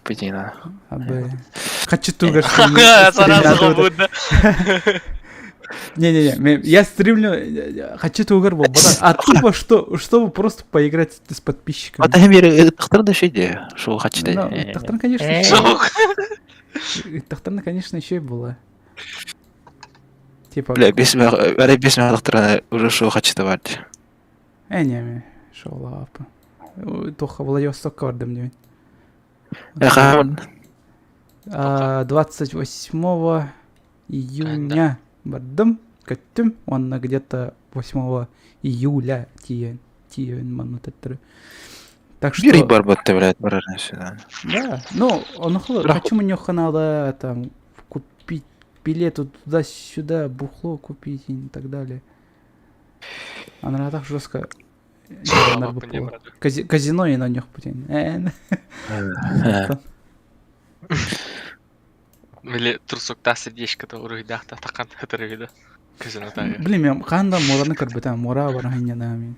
Путина. Абы. Хочу Сразу будто. Не-не-не, я стримлю, хочу тугар был, а тупо что, чтобы просто поиграть с подписчиками. А ты мир тахтар да шиде, шо хочу Ну, тахтар, конечно, тахтар, конечно, еще и было. Типа. Бля, без меня, без меня тахтар уже шо хочу давать. Э, не, шо лапа. Тоха Владивостокка бардым диэн. Хаан. 28 июня бардым, көттүм. Уонна где-то 8 июля тиийэн, тиийэн манна төттөрү. Так что... Биир барбатты, блядь, барар сюда. Да, ну, он хочу мне надо там купить билеты туда-сюда, бухло купить и так далее. Она так жестко Казино и на них путин. Или турсуктаах сердечко уруһуйдаах таххан хатырыгыда казино тааҕы. Блин, мен хаанда мораны көрбөтөм, мора барахиньяна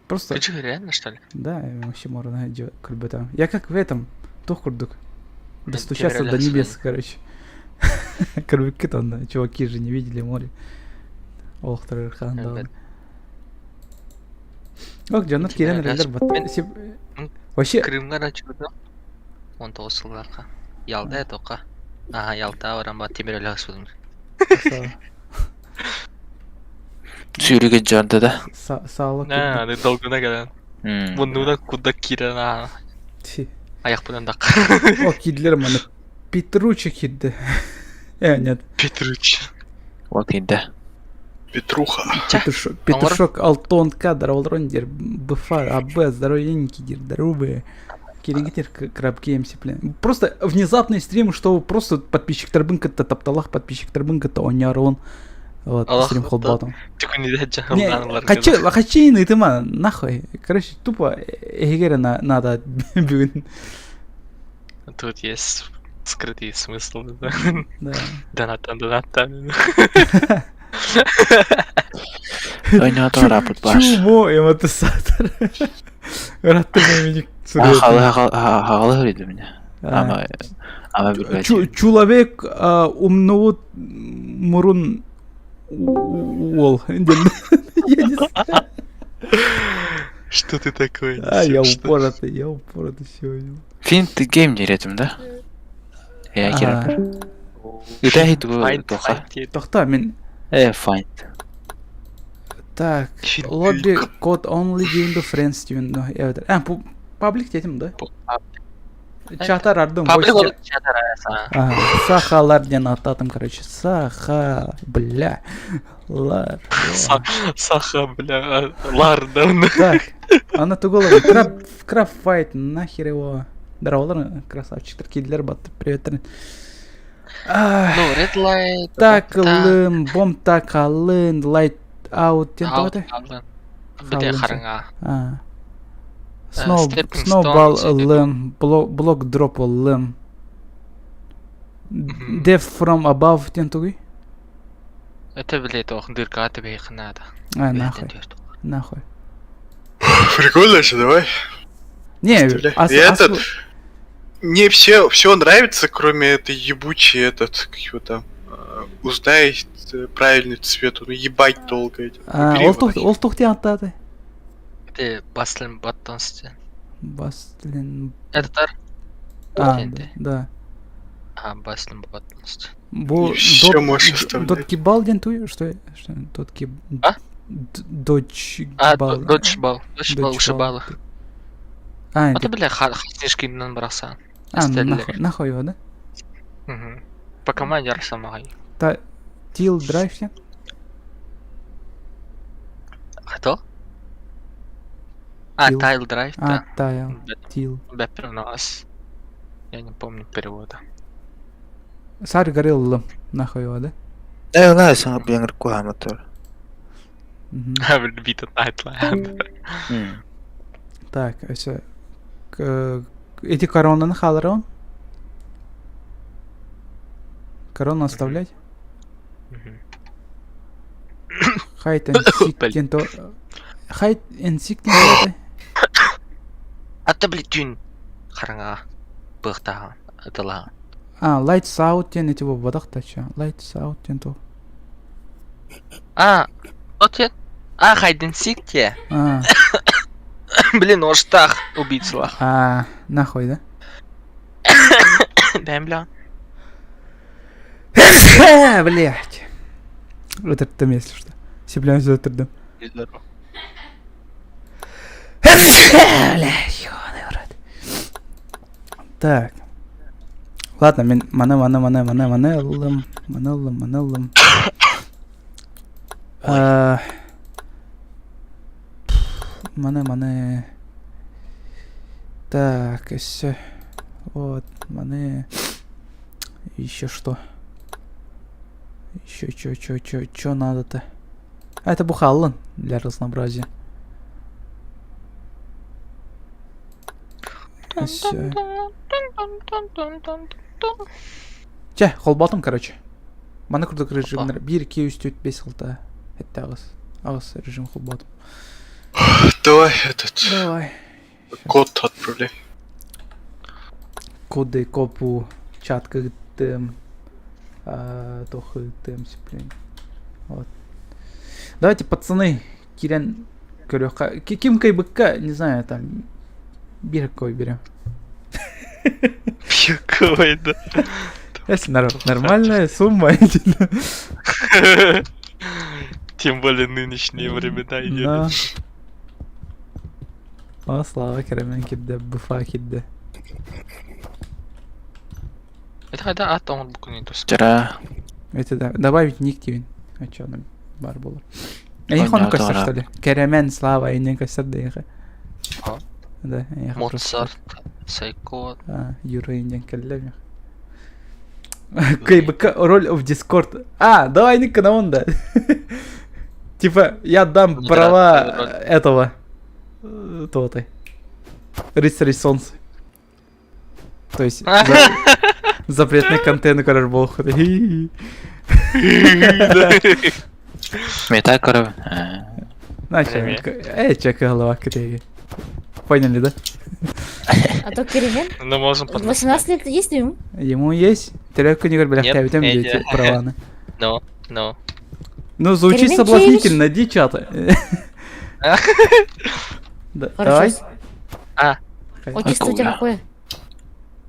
Просто... Ты что, реально, что ли? Да, я вообще мораны көрбөтөм. Я как в этом, туох курдук. Достучаться до небес, короче. Көрбүккүт онно, чуваки же не видели море. Олохторор хаанда. Ок, дьоннор киирэн эрэллэр Вообще... Крымҥа да чугута. 19 сыллаахха. Ялта тоққа. Ага, Ялта баран ба темир өлө судум. Сүүрүгэ дьонда да. Саала На, аны долгуна кэлэн. Муннуна куда киирэн аа. Аяқпынан дақ. О, киирдилэр маны Петручи киирдэ. Э, нет. Петручи. Вот киирдэ. Петруха. Петушок, Петушок Алтон Кадр, Олрон дер, БФА, АБ, здоровенький дер, здоровые. Кирингитер крабки МС, блин. Просто внезапный стрим, что просто подписчиктарбын кытта тапталах, подписчиктарбын кытта онярон. Вот, стрим холботом. Не, хочу ытыма, нахуй. Короче, тупо эгере надо бүгүн. Тут есть скрытый смысл. Да. Да. Донаттан, донаттан. Ойнотор апыт баш. Чумо эматысатар. Ыратты мени Хагалы хөрүдү меня. Ама ама билбэт. Человек умного мурун уол. Я не знаю. Что ты такое? А, я упоротый, я упоротый сегодня. Финт гейм диретим да? Я кирапыр. Үтэһи тугу тоха. Тохта мен. Э, find. Так, lobby code only given to friends диэн эбэтэр. А, паблик диэтим да? Чатар ардым. Паблик ол чатар Сахалар диэн аттатым, короче. Саха, бля. Лар. Саха, бля. Лар, да. Так, ана тугулар. Краб, краб файт, нахер его. Здоровалар, красавчиктар, кидлер батты, привет. Ну, red light. Такалын, бом такалын, light out диэн тоҕо Бите хараҥа. Snow, snowball ыллым, block drop ыллым. Death from above диэн тугуй? Это блядь, ох, дырка тебе их надо. А, нахуй. Нахуй. Прикольно же, давай. Не, а, этот... Мне все, все нравится, кроме этой ебучей этот, как его там, узнай правильный цвет, он ебать долго идет. А, ол тух аттады. Это Баслин Баттонс. Баслин... Это А, да. А, Баслин Баттонс. Бу все можешь оставлять. Доткибал ден туй, что? Что? Доткиб... А? Доджбал. А, доджбал. Доджбал, ушибалы. А, А ты, бля, хатишкиннан барасан. А, нахуй, нахуй его, да? Угу. По команде Арсамагай. Та, Тил драйв все? Кто? А, Тайл Драйв, да. А, Тайл, Тил. Беппер у нас. Я не помню перевода. Сар горел нахуй его, да? Э, знаю, сам бенгр куаматор. Бит Nightland. Так, все. Эти короны халарон? Корону оставлять? Hide and seek диэн то... Hide and seek диэн то Ата блин түүн хараҥа. Быахтааҕын, ытылааҕын. А, Lights Out диэн эти буолбатах да чё. Lights Out диэн туох? А, вот А, Hide and Seek те. А, Блин, оштах убийцалах. а, нахуй, да? Бэм, бля. Блять. Ытырттым, если что. Себлян ытырдым. Здорово. Блять, ёбаный в рот. Так. Ладно, мин маны, маны, маны, маны, маны ыллым, маны ыллым, маны ыллым. А, Маны, маны. Так, все. Вот, маны. Еще что? Еще чё, чё, чё, чё надо-то? А, это бухаллан для разнообразия. Все. Чэ, холботум, короче. Маны курдук режимнэр 1, 2, 3, 4, 5, 6, 7, 8. Аҕыс режим холботум. Давай этот Давай. код отправляй. Коды копу чатка тем тохы тем сиплин. Вот. Давайте, пацаны, киирэн көрүөххэ. Ким кыайбыкка, не знаю, там биир кой берем. Какой, да. Если нормальная сумма. Тем более нынешние времена Да. идет. О, Слава Керемен кирдэ, Буфа кирдэ. Это когда ат он буквально то Вчера Это да. Добавить ник тивин. А чё нам бар было? Эйх он Понятно, костер, да. что ли? Керемен, Слава, и не костер, да эйха. А? Да, эйха просто. Моцарт, Сайко. А, Юра инден кэллэ КБК роль в Дискорд. А, давай ник на он да. Типа, я дам Ну да, права роль. этого. То ты. Рыцарей солнца. То есть, запретный контент, короче, был. мета көрөбүн. Начали. Эй, чек голова категории. Поняли, да? А то Керемен, Ну, можем 18 лет есть ему? Ему есть. Трёхку не говорю, бля, Нет, там эти. дети права. Ну, ну. Ну, звучит Керемен соблазнительно, ди чата. Да, Хорошо. Давай. А. Отчество у тебя Акула. какое?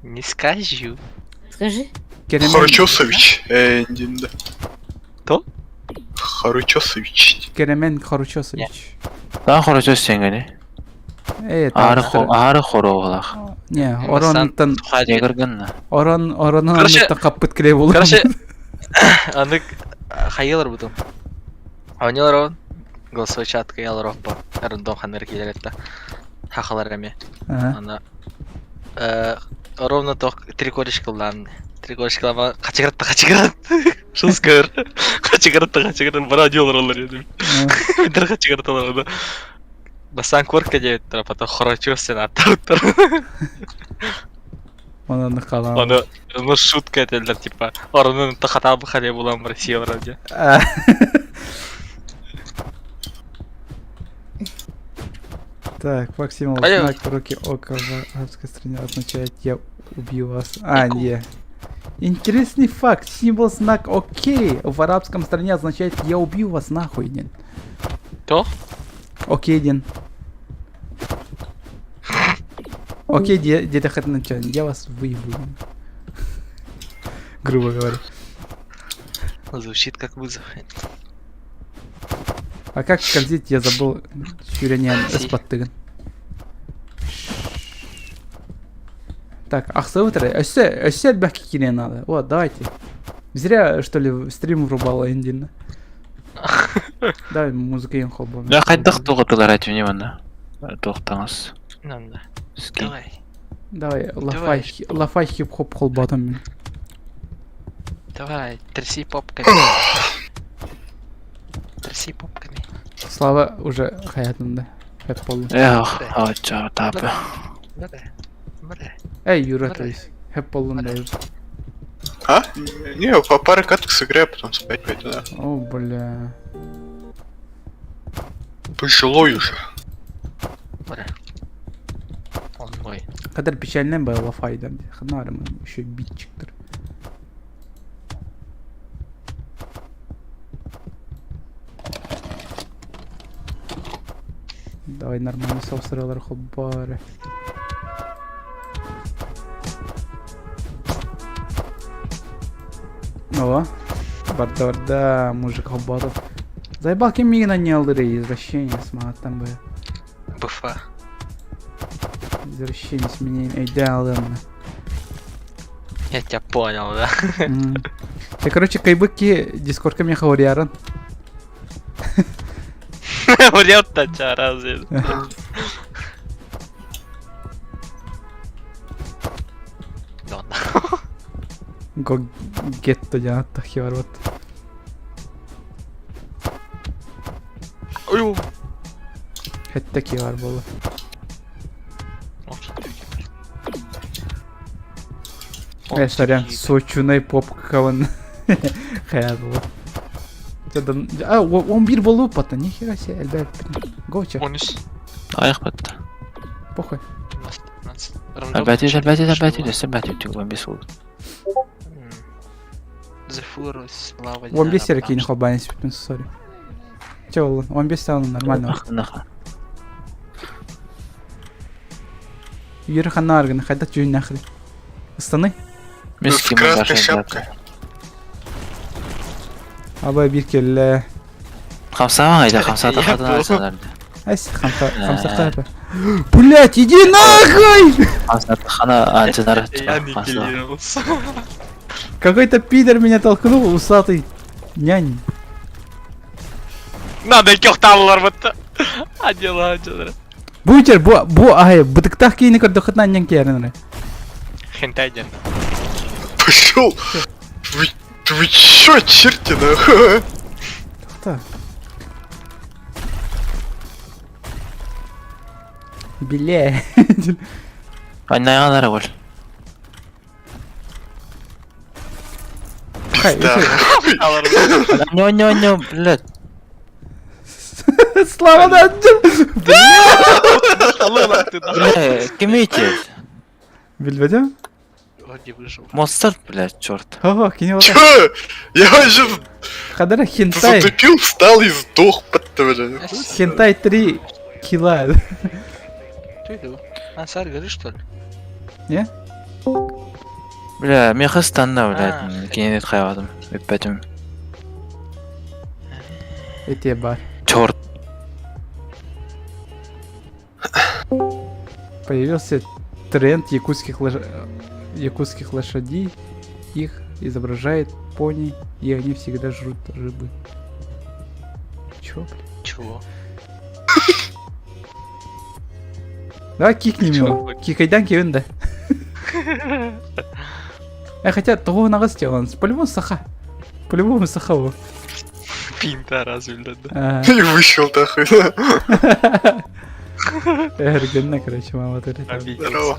Не скажу. Скажи. Керемен. Харучесович. Да. Кто? Харучесович. Керемен Харучесович. Таах хорочос сенгени. Эй, Аары аары хороолах. Не, оронтан Егер гынна. орон оронун Короче- каппыт клей болу. Короче, аны хайылар бутум. Онилар он голосовой чатка ялар оппа. Рандом ханыр келер это. Хахалар эме. Ана ровно тох три корешка лан. Три корешка лама качыгырат качыгырат. Шускар. Качыгырат качыгырат бара диолар олар едим. Бир качыгырат олар да. Басан корка деп тура, потом хорочёс сен аттар. Онан калам. Аны ну шутка этелдер типа. Орнун тахата бахале булам Россия вроде. Так, Максим, Алло. знак в руки ока в арабской стране означает «я убью вас». А, не. Интересный факт. Символ знак «Окей» в арабском стране означает «я убью вас нахуй», ден. То? Окей, ден. Окей, где-то хоть начать. Я вас выебу. Грубо говоря. Звучит как вызов. А как скользить, я забыл. Сюренен эспаттыгын. Так, ахсывытыр. Өссө, өссө элбэх киирэн надо. Вот, давайте. Зря, что ли, стрим врубала индин. Давай музыка ең холбом. Да хайдах тугатылар этүнү манна. Туохтаңыз. Надо. Скин. Давай. Давай, лафай, лафай хип-хоп холботом. мин. Давай, тряси попками. Тряси попками. Слава уже хаятында. Хэп болду. Эх, ача тапы. Бля. Бля. Эй, Юра, то есть. Хэп болдун да уже. А? Не, по паре каток сыграю, потом спать пойду, да. О, бля. Пожилой уже. Бля. Он мой. Кадр печальный был лафайдар. Ханарым еще битчиктер. Давай нормально соусыралар хоббары. О, барда барда, мужик хоббатов. Заебал кем мигина не алдыры, извращенец, там бы. БФ. Извращенец меня идеален. Я тебя понял, да? Я, короче, кайбыки дискордка мне хаурьяран. Врет тача разве? Да. Го гетто дьаат тахи барбат. Ой. Хэттэ киһи бар буолла. Э, сорян, сочунай попкабын хайа буолла. А, он бир болу пата, нихера себе, элбэ Гоча. Он үс. Аяқ бітті. Похуй. Әлбәте, әлбәте, әлбәте, өсө бәте үтүг 15 болду. The Fur слава. 15 эрэ киини холбаан испиппин, сори. Че ол, 15 саҕана нормально. Наха. Үөрэ ханна аргын, хайдах дьүһүннээххиний? Ыстаны. Миски Красная шапка. Абай биир кэллэ. Хамсаан айда, хамсаата хатан арсанарды. Ась, хамса, хамсахта. Блять, иди нахуй! Хамсаата хана анчанар. Я не киллировался. Какой-то пидор меня толкнул, усатый нянь. Надо кехталлар бытта. А дела анчанар. Бутер, бу, бу, ай, бытыктах киини көрдөххүт нанньан киэрин Хентай ден. Пошел! Вы, вы чё, черти, нахуй? Кто? Биле. Аннайганара гол. Пизда. Нё нё нё, блядь. Слава да. Бля, кимите? Билбетем? Вроде выжил. Моцарт, блядь, черт. Ого, кини вот. Чё? Я вообще Хадара хентай. затупил, встал и сдох, под бля. Хентай 3 кила. Ты иду. А, сар, горишь, что ли? Не? Бля, меха станна, блядь, кинет хайвадым. Өппәтим. Эти бар. Черт. Появился тренд якутских, лош... якутских лошадей. Их изображает пони, и они всегда жрут рыбы. Чё, блядь? Чего? Давай кикнем его. Кикайдан кивин да. Э, хотя того нагас он. По-любому саха. По-любому саха его. Пинта разве, да? И вышел нахуй. Эргенна, короче, мама ты. Здорово.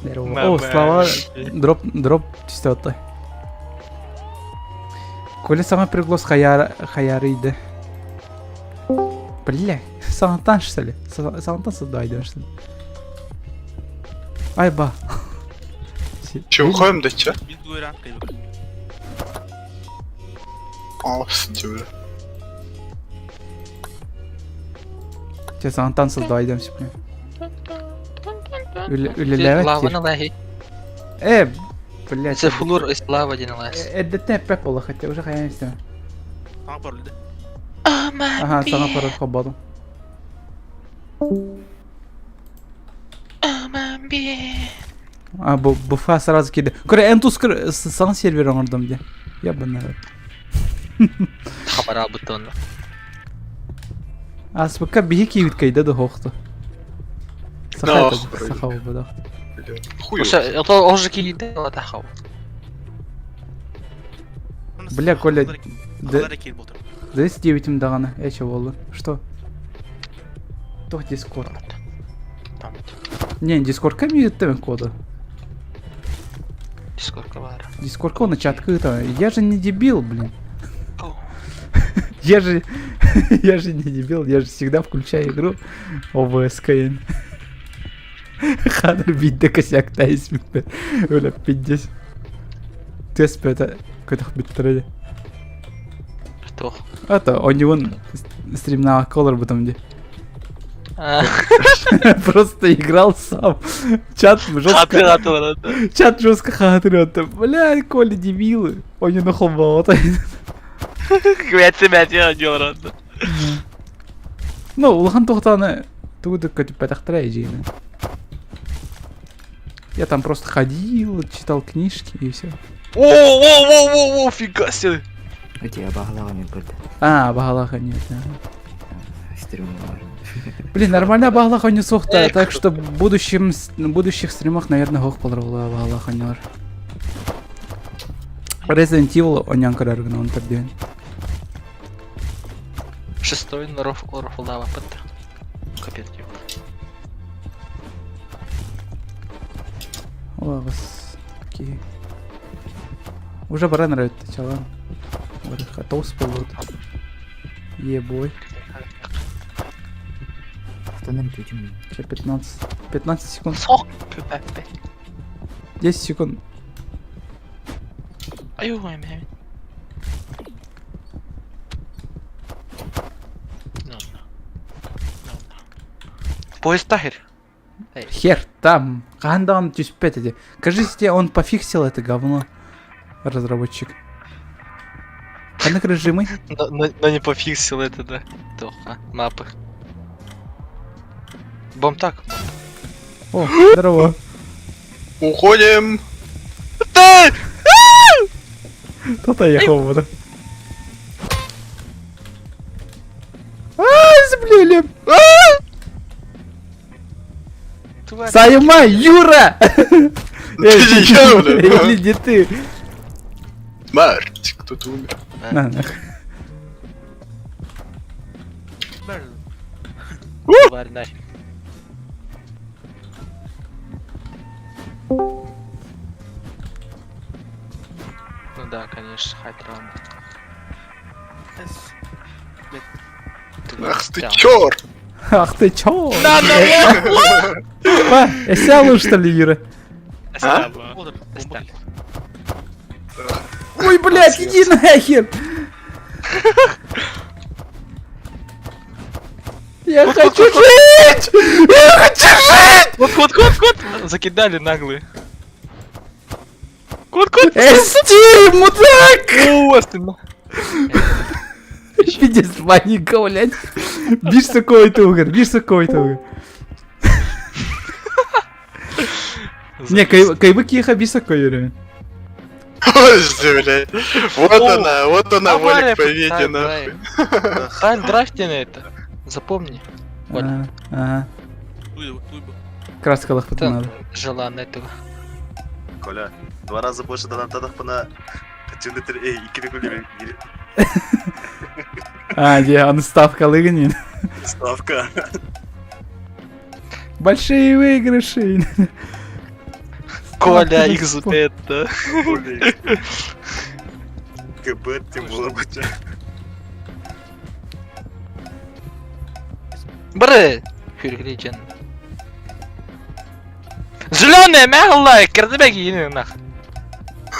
Здорово. О, слава. Дроп, дроп чистоты. Коля сама приглас хаяр, хаярыйды. Бля, саҥаттан что ли? Саҥаттан создайдым что ли? Ай ба. Че, уходим, да че? О, бля. Че саҥаттан создайдым сипне. Үлэлээбэт. Э, блядь. Это флур из лава один лас. Эрдэттэн эппэт буолла хотя уже хайаан истэмэ. Ага, саҥа пароль холбоотум. А, бу буфа сразу киирдэ. Көрө, эн тускар саҥа сервер оҥордум дии. Ебаный рот. Хабара бутон. Аспыкка биһи киибит кайда да хоохту. Саха саха буолбатах. Хуй. Это он же киирдэ тахау. Бля, Коля, 29 даҕаны, эче буолла. Что? Туох Дискорд? Не, Дискордка мииттэн кода. Дискордка баар. Дискордка он чатка Я же не дебил, блин. Я же, я же не дебил, я же всегда включаю игру ОБСК. Хадыр биирдэ косяктаа испиппэр өлөппүт дьэс. Тыас бөтө көтөх бүттэрэ дьэ. Туох? Ата онньугун стримнаабакка олорбутум дии. Просто играл сам. Чат жестко. Чат жестко хаатырыата. Бля, Коля дебилы. Онньуну холбоото. Бэти бэти одьуората. Ну, улахан туохтааны тугу да көтүппэтэхтэрэ эдьиийинэн. Я там просто ходил, читал книжки и все. О, о, о, о, о, фига себе. Эти абаһалаах эмиэ көрдө. А, абаһалаах нет. Стрим Блин, нормально абаһалаах оонньуу суох так что в будущем, в будущих стримах, наверное, хоох болар абаһалаах оонньуулар. Resident Evil оонньоон көрөр гына он төрдүөн. Шестой норов орофулаабаппыт. Капец. Оҕус. Окей. Уже баран нравится чалан. Тоус болот. Ебой. Че, 15. 15 секунд. Сок. 10 секунд. Аю, эми. Поезд тахер. Хер там. Хаһан даҕаны түспэт этэ. Кажись, он пофиксил это говно. Разработчик. Ханнык режимы? Но, но, но не пофиксил это, да. Тоха, мапы. Бом так. О, здорово. Уходим! Да! Кто-то ехал буду. А, сблили! Сайма, Юра! Или не ты? Смерть, кто-то умер. На, нахуй. Тварь нафиг. Ну да, конечно, хайтрон. Ах ты черт! Ах ты чё? Да, да, Па, сял что ли, Юра? А? Ой, блядь, иди нахер! Я хочу жить! Я хочу жить! Вот, вот, кот, кот! Закидали наглые. Кот, кот! Эсти, мудак! О, ты Пиздец, паника, блядь. Биш такой тугар, биш такой тугар. Не, кайбы киха биш такой, Юра. Ой, блядь. Вот она, вот она, воля к победе, нахуй. Тайм драйв это. Запомни. Ага. Краскалах потом надо. Желанно этого. Коля, два раза больше донатадахпына Чындытыр, эй, икки А, где, он ставка лыгнин. Ставка. Большие выигрыши. Коля, XBet, да. КБ, тем более, Бре! Хюргличен. Зеленая, мягла, кирдебек нах.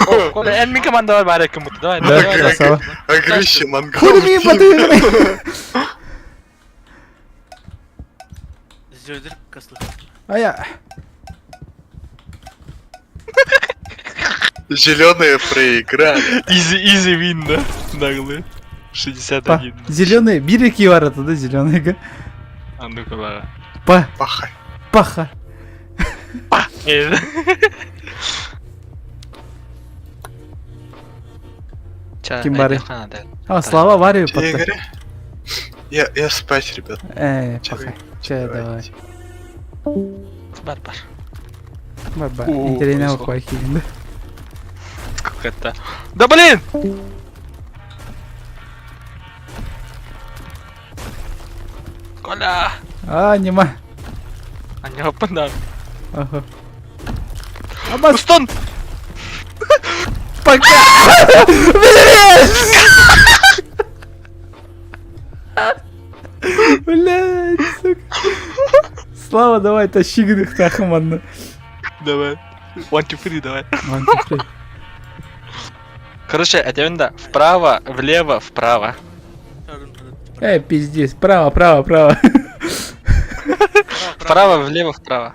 О, Коля, эн ми команда бар бары кым давай, Да, давай. красава. Агрыщи, монгол. Хули ми подыграй. А я... Зеленые проиграли. Изи, изи вин, да? Наглые. 61. Зеленые, бирики бар это, да, зеленые. А ну-ка, ладно. Па, Паха. паха. Ким бары? А, слава Варю Че, Я, я спать, ребят. Эй, паха. Че, давай. Бар, бар. Бар, бар. Интересно, да? Как это? Да блин! Коля! А, нема. А не опа, Ага. Абас! Устон! Пока! Блядь! Блядь, сука. Слава, давай, тащи гынахтаахым манна. Давай. One, two, three, давай. One, two, three. Короче, этэбин да, вправо, влево, вправо. Эй, пиздец, право, право, право. Вправо, влево, вправо.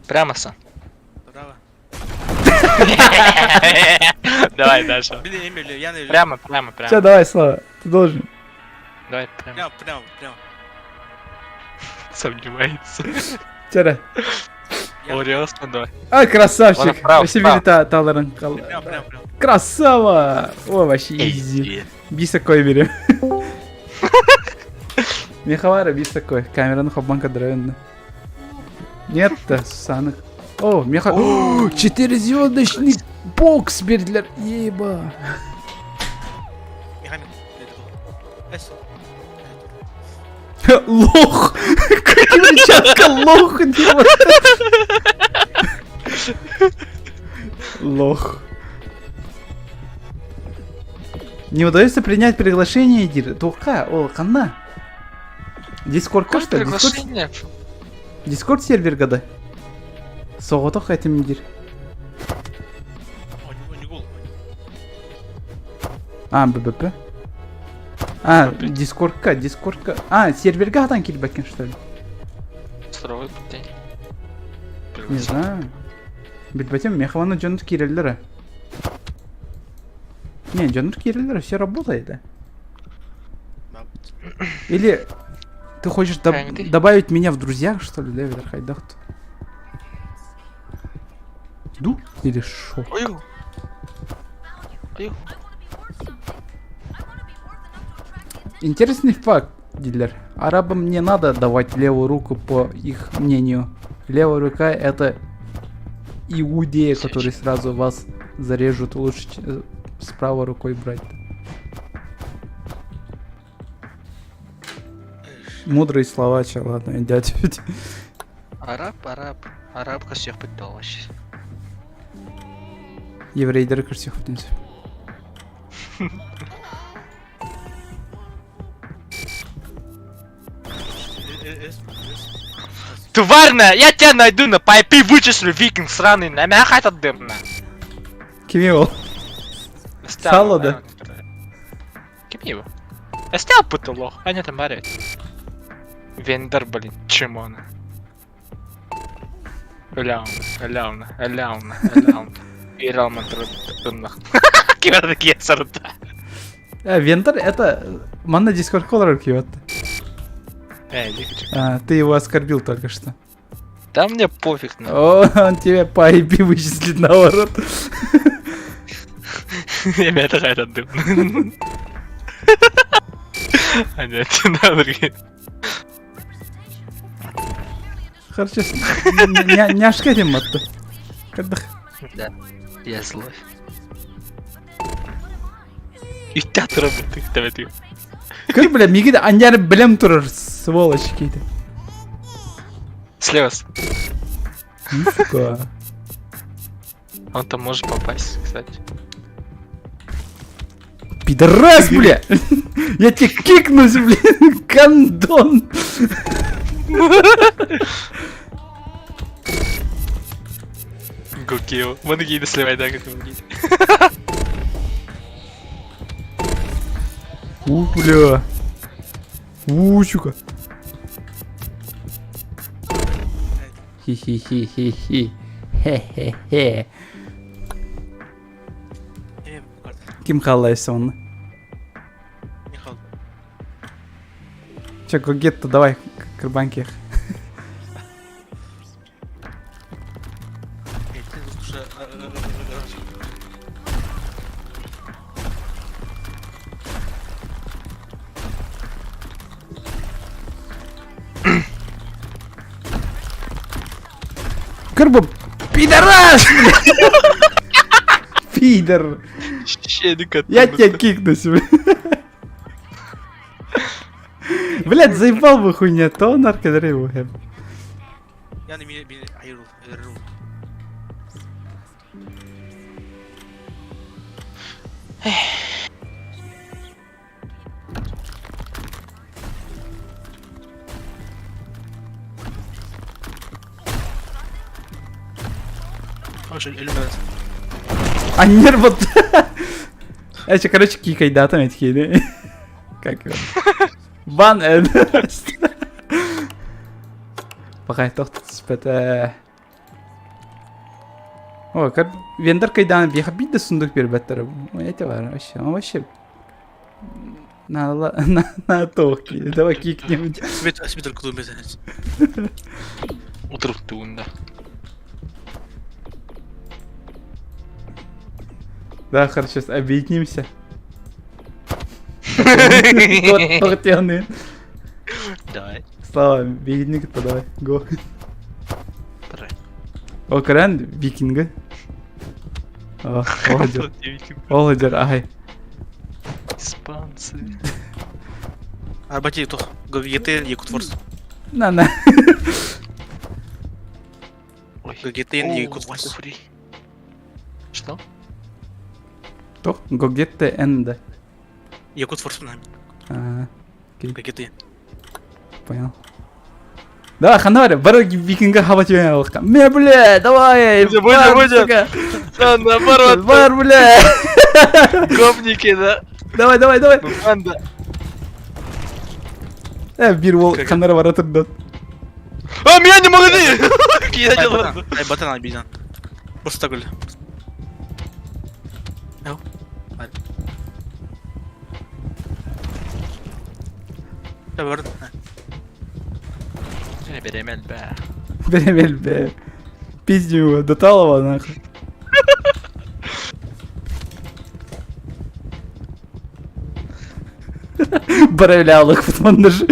Прямо, сан. Давай дальше. Прямо, прямо, Все, прямо. давай, Слава, ты должен. Давай прямо. Прямо, прямо, прямо. Сомневается. Чара. Ориосно, давай. А, красавчик. Ладно, вправо, Вообще вправо. бери таларын. Красава! О, вообще изи. Бисакой бери. Мехавара бисакой. Камераны хоббанка древенна. Нет-то, Сусанок. О, меха... О, Четырезвездочный бокс бердилер. Еба. Лох! Какая лох делает? Лох. Не удается принять приглашение, Дир. Туха, о, ханна. Дискорд Какое что ли? Дискорд, приглашение? Дискорд сервер года. Соғытық этим дир. А, ББП. А, Дискордка, Дискордка. А, серверга атан килбәккен, что ли? Здоровый день. Не знаю. Билбэтим, мехаваны дьоннор киирэллэр. Не, дьоннор киирэллэр, все работает, да. Или ты хочешь Правильно. добавить меня в друзья, что ли, да, Видархайдахт? Ду или шо? Ой. Ой. Интересный факт, дилер. Арабам не надо давать левую руку по их мнению. Левая рука это иудеи, которые сразу вас зарежут. Лучше с правой рукой брать. Мудрые слова, че, ладно, дядя. Араб, араб. Араб всех пытал вообще. Еврейдер всех в принципе. Тварная, я тебя найду на пайпи вычислю, викинг сраный, на меня хатат дымна. Кимиол. Сало, да? Кем его? Я снял потолок, а нет, там барит. Вендор, блин, чемона. Ляуна, ляуна, ляуна, ляуна. Иралман трудно. Кирдык сарда. Вендор это... Манна Дискорд Колор кьет. Эй, иди А, ты его оскорбил только что. Да мне пофиг на. О, он тебя по IP вычислит наоборот. Я меня это дым. А нет, на другие. Хорошо, няшка этим матты. Когда... Да, я злой. И театр работает, давай ты. Көр, бля, миги аньяр билем турар, сволочь какие-то. Слева. Нифига. Он там может попасть, кстати. Пидорас, бля! Я тебя кикнусь, бля! Гондон! Гукио. Вон какие сливай, да, как он У, бля. У, сука. Хи-хи-хи-хи-хи. Хе-хе-хе. Ким халайся он? Че, Гогетто, давай, к рыбанке. Кырбы, пидорас! Пидор! Я тебя кикнусь, бля. Блядь, заебал бы хуйня, то наркодрыву. Аннер вот. Эче, короче, кикайдатым эткини. Как его? Бан Пока тохтут О, как вендор кайдан биэхэ биир да сундук биэрбэттэр. Эти бар, вообще, он вообще на на на то, давай кикнем. Свитер клубе Утуруктугунда. Да, хорошо, сейчас объединимся. Давай. Слава, объедини давай, го. О, Крен, викинга. О, Олдер. Олдер, ай. Испанцы. Арбати тух. ГГТ Якутфорс. На, на. Ой. ГГТ Якутфорс. Что? Тох, ГГТ Н, Якутфорс нами. ГГТ. Понял. Давай, ханаваре, бары викинга хавать я Ме, бля, давай! Будет, будет! Да, наоборот! Бар, бля! Гопники, да? Давай, давай, давай! Банда! Э, бир ол ханара бара турду. А, меня не могли! Я делал. Ай, батан обезьян. Просто так Беремел бе. Беремел бе. Пиздю его, до талого нахуй. Баравлялых футмандыш.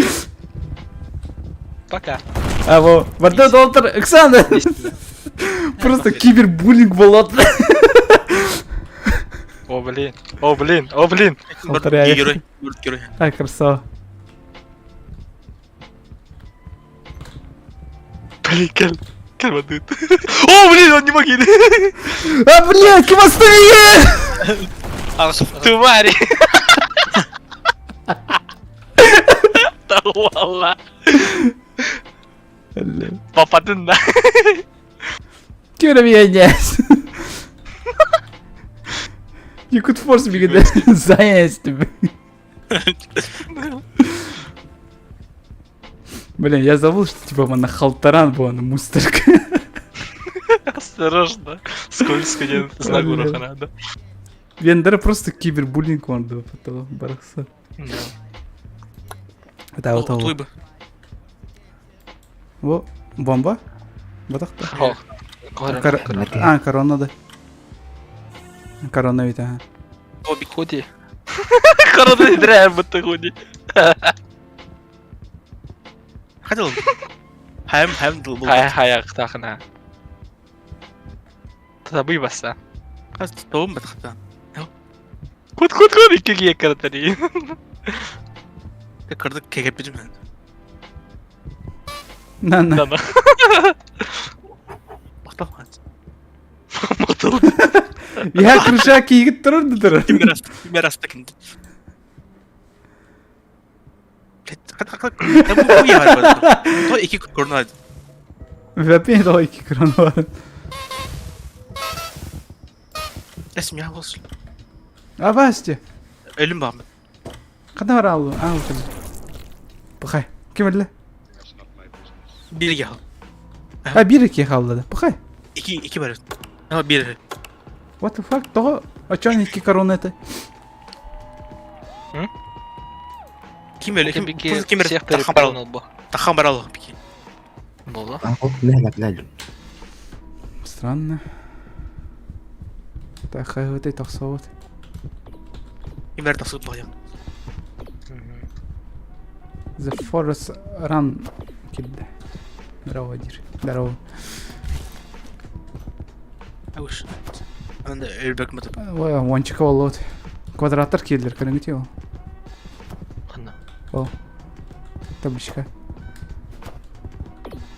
Пока. А во, Варда Долтер, Оксана! Просто кибербуллинг был О, блин, о, блин, о, блин. Герой, герой. Так, красава. Блин, кел, кел О, блин, он не мог А, блин, кемостые! Твари! Валла. Попадын да. Кюрвенес. You could force me to заесть. Блин, я забыл, что типа на халтаран была на мусорка. Осторожно. Скользко не знак урока надо. Вендер просто кибербуллинг он был потом барахса. Да. Вот вот. Во, бомба? Батахта. А, корона да. Корона ведь, ага. Худи. Корона не дрям, будто худи. Хотел. Хайм, хайм, дыл был. Хай, хай, ақтақына. Табый баса. Тоғым батақта. Кут, кут, кут, иккиге кыртари. Кырдык кегеп битим. На, на. Мактал. Мактал. Я крыша кийгит турду тур. Ким раста ким. То iki корона. Вапи то iki корона бар. Эсим я болсун. А басти. Өлүм бар. Када бар алу? А, вот. Пахай. Ким эле? Бир хал. А бир iki халды. Пахай. Iki iki бар. А бир. What the fuck? Того? А чё они iki корона это? Ким эле? Ким ким тахан бар. Тахан бар алу. Было. Странно. Так, хай вот это вот. Ким бер тасып баям. The Forest Run килде. Здорово, Дир. Здорово. Ауш. Анда өлбөк мытып. Ой, ончика болот. Квадраттар килдер, көрүңүт ол. Кандай? Ол. Табличка.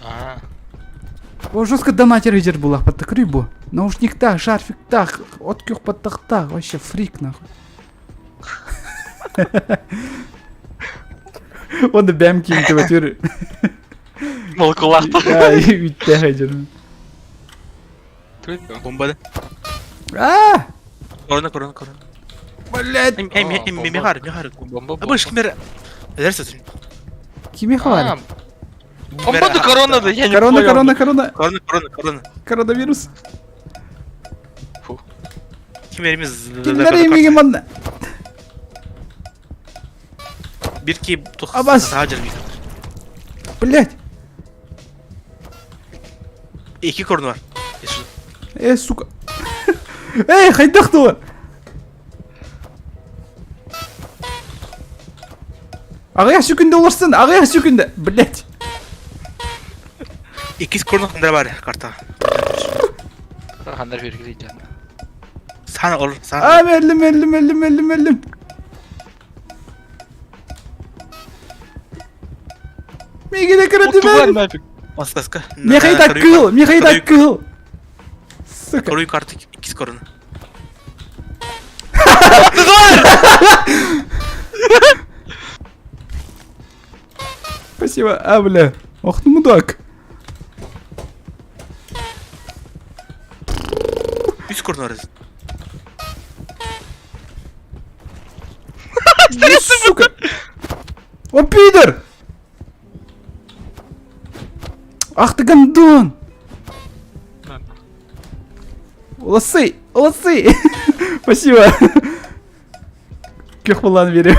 А. О, жестко донатер идер булах под рыбу. Наушниктах, шарфиктах, от кюх под тахтах. Вообще фрик нахуй. Он да бэм ким ты ватюр. Молкулахта. Да, и үттэх идер. Бомба да. А! Корона, корона, корона. Блять! Мехар, мехар. Бомба, А больше кимер. Эдер сөтүн. Кими хвалит? Бомба да корона да, я не Корона, понял. корона, корона. Корона, корона, корона. Коронавирус. Фу. Кимерimiz. Кинилэр имиги манна. Bir ki тух. Абас. Хажар bir. Блять! Iki корона бар. Э, сука. Эй, хайдах тур! Аҕыйах сүкүндэ олорсун, аҕыйах сүкүндэ! Блять! Иккис корона хандар бар карта. Хандар бергилей жан. Сан ол, сан. А, өллүм, өллүм, өллүм, өллүм, өллүм. Миигин Тугар кырытымын! нафиг. Маскаска. Миэхэ так кыыл, миэхэ так кыыл! Сука. Вторую карту иккис корона. Спасибо, а, бля. Ох, ну мудак. Үс корона бар. Ну, сука! О, пидор! Ах ты гондон! Лосы! Лосы! Спасибо! Кех булан верю.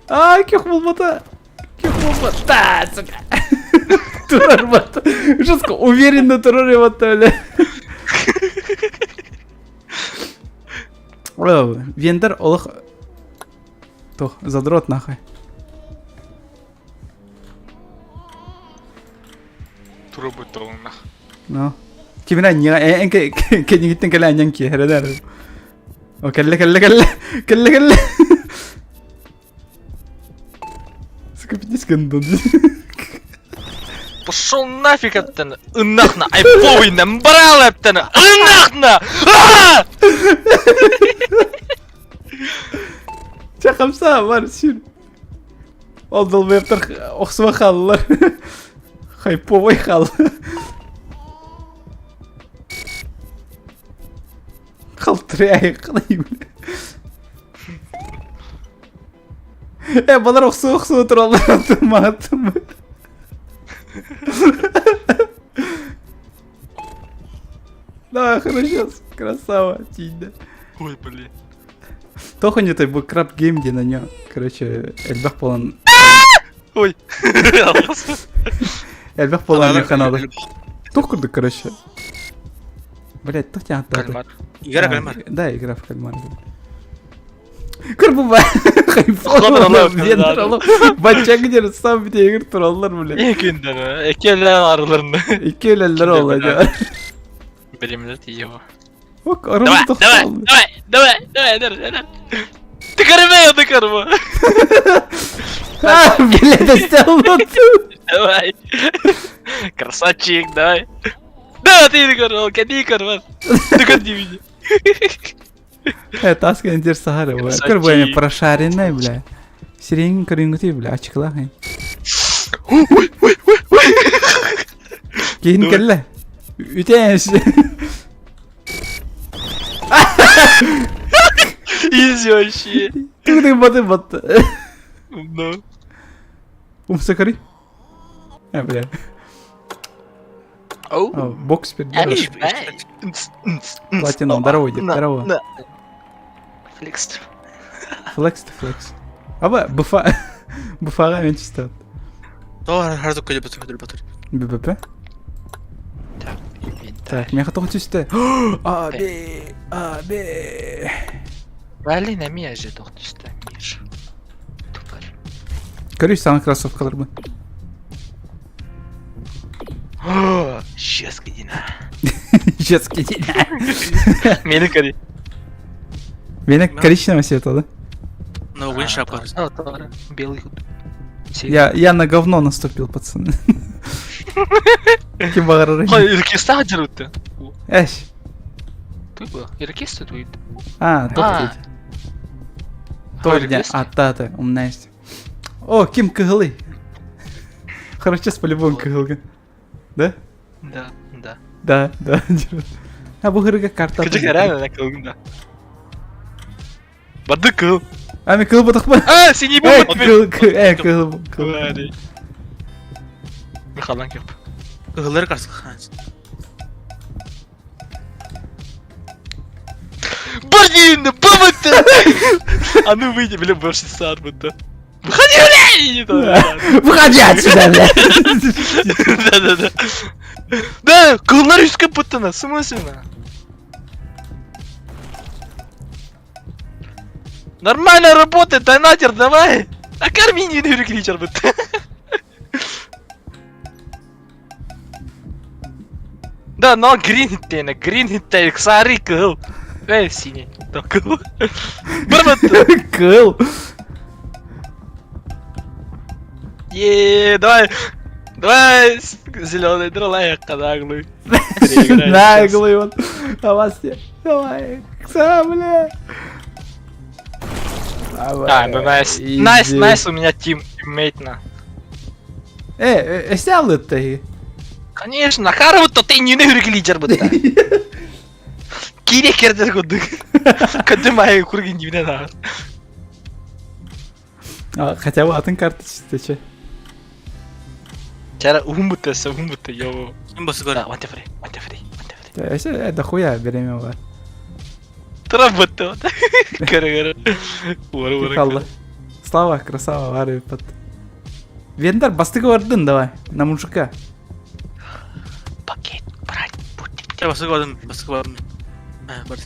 А, кех булбата! Кех булбата, сука! Турар бата. Жестко, уверенно турар бата, бля. О, Вендор олох... Тох, задрот нахуй. Тура бутолна. Ну. Кимина не эн кенигиттен кэлэ аньян киэһэрэнэр. О кэллэ кэллэ кэллэ кэллэ кэллэ. Сука пиздец гондон. Пошел нафиг эптен. Ынахна, айповый брал эптен. Ынахна! Чэ хамса бар сир. Ол долбоебтар охсуба хааллар. Хайповый хал. Халтырай қалай бля. Э, балар охсу охсу тураллар матым. Да, хорошо, красава, тиийдэ. Ой, блин. Тоха не той был краб гейм где на нем. Короче, элбэх буолан Ой. элбэх буолан каналы. Туох курдук, короче. Блять, туох диэн Кальмар. Игра кальмар. Да, игра в кальмар. Кырбыба. Бачча где сам битегир тураллар, бля. Экинден, экелер араларында. Икки өлөллөр ол дьэ. Билимдер тиего. Ок, Давай, арым давай, давай, давай, давай, давай, давай. Ты корме, ты корма. А, блядь, достал Давай. Красавчик, давай. Да, ты корма, кеди корма. Ты кеди меня. Э, таска индир сахара, бля. Красавчик. Кыр прошаренный, бля. Сирень көрүнгүтүй, бля, ачыклах. Кейин кэллэ. Үтээс. Изи вообще. Тугу баты батты. Ну. Умса көрүй. Э, бля. Оу. О, Бокс перед. Платином, здорово, дед, здорово. Флекс. Флекс ты флекс. Аба, буфа. Буфаға мен чисто. То хардо көйө батыр батыр. ББП. Так, Так, мен хотел түстэ. А, Б, А, Б. Блин, а меня же тоқтүсті, Миш. Тупарь. Көрүй саған кроссовкалар бы. Сейчас, кедина. Сейчас кидина. Мені кади. Мені коричневого цвета, да? Новогодний шапка. Белый. Я на говно наступил, пацаны. Ким бағарар. Ой, иркеста жүрүттү. Эш. Туйбу, иркеста туйт. А, топ Торня, а та та, умная. О, Ким кыһылый. Хорошо, сейчас по-любому кыһылга. Да? Да, да. Да, да. А бу хырыга карта. Кыжык реально кылгын да. Барды кыл. А мен кыл ботохпун. А, синий Э, бу. кыл, кыл, э, кыл, кыл. Михалан кеп. Кыһыллары карсык. Блин, бабыта! А ну выйди, блин, больше сад будто. Выходи, бля! Выходи отсюда, бля! Да-да-да. Да, кыллар үскә буттана, в смысле? Нормально работает, донатер, давай! А корми не перекличер будто. Да, но грин хиттейна, грин хиттей, сары кыл. Эй, синий. Да, кыл. Барбат. Кыл. Е, давай. Давай, зеленый, дролай, наглый. Наглый он. А вас не. Давай, кса, бля. А, ну найс. Найс, найс, у меня тим, тиммейт на. Э, э, сял это. Конечно, Харвуд, то ты не лидер будто. Кире кердер кудык. Кадым ай кургин дивне на. А, хотя бы атын карточка, че. Чара ухум будто, ухум будто, йо. Ким басы Да, one, two, three, one, two, three, one, two, three. Э, дохуя береме бар. Тра будто. Кара кара. Ура ура. Алла. Слава, красава, вары под. Вендар, бастыгы бардын, давай, на мужика. Пакет брать будет. Я басы бардым, басы бардым. А, барды.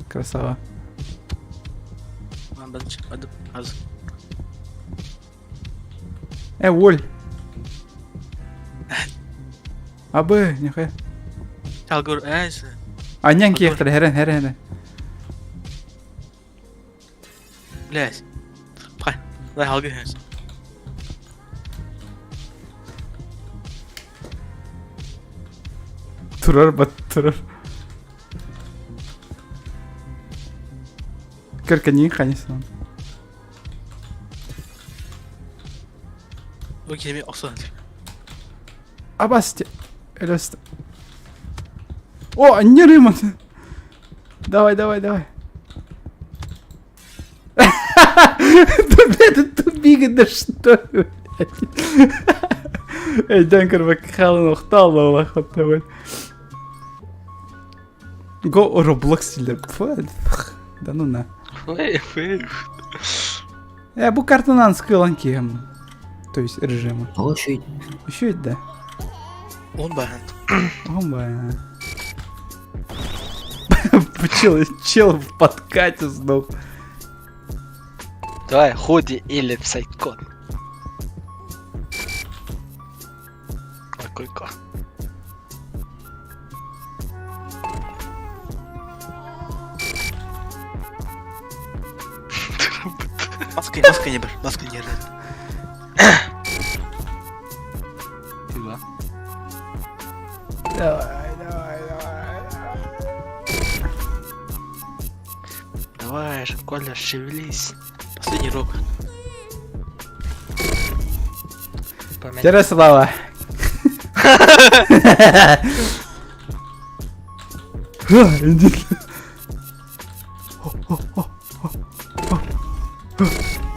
Красава. Барды, барды. Аз. Э, Оль. Абы, нихуя. Талгор, э, А нянки ехтер, херен, херен, херен. блядь. Пай. Дай халгы. Турар бат, турар. Кырка не конечно. Окей, мен оксан. Абасте. Элест. О, не рыман. Давай, давай, давай. Да, блядь, ты тупик, да что, блядь. Эй, Данкер, бак халын охтал, Аллах, вот давай. Го Roblox или Да ну на. Фэй, фэй. Э, бу картанан скылан кием. То есть режима. Ол еще Еще да. Он бахан. Оба. Чел, чел в подкате сдох. Давай, ходи или псайкон. Какой-ка. Маска, маска не бер, маска не бер. Давай, давай, давай. Давай же, Коля, шевелись. Последний рок. Поменяй. Ярослава. Иди.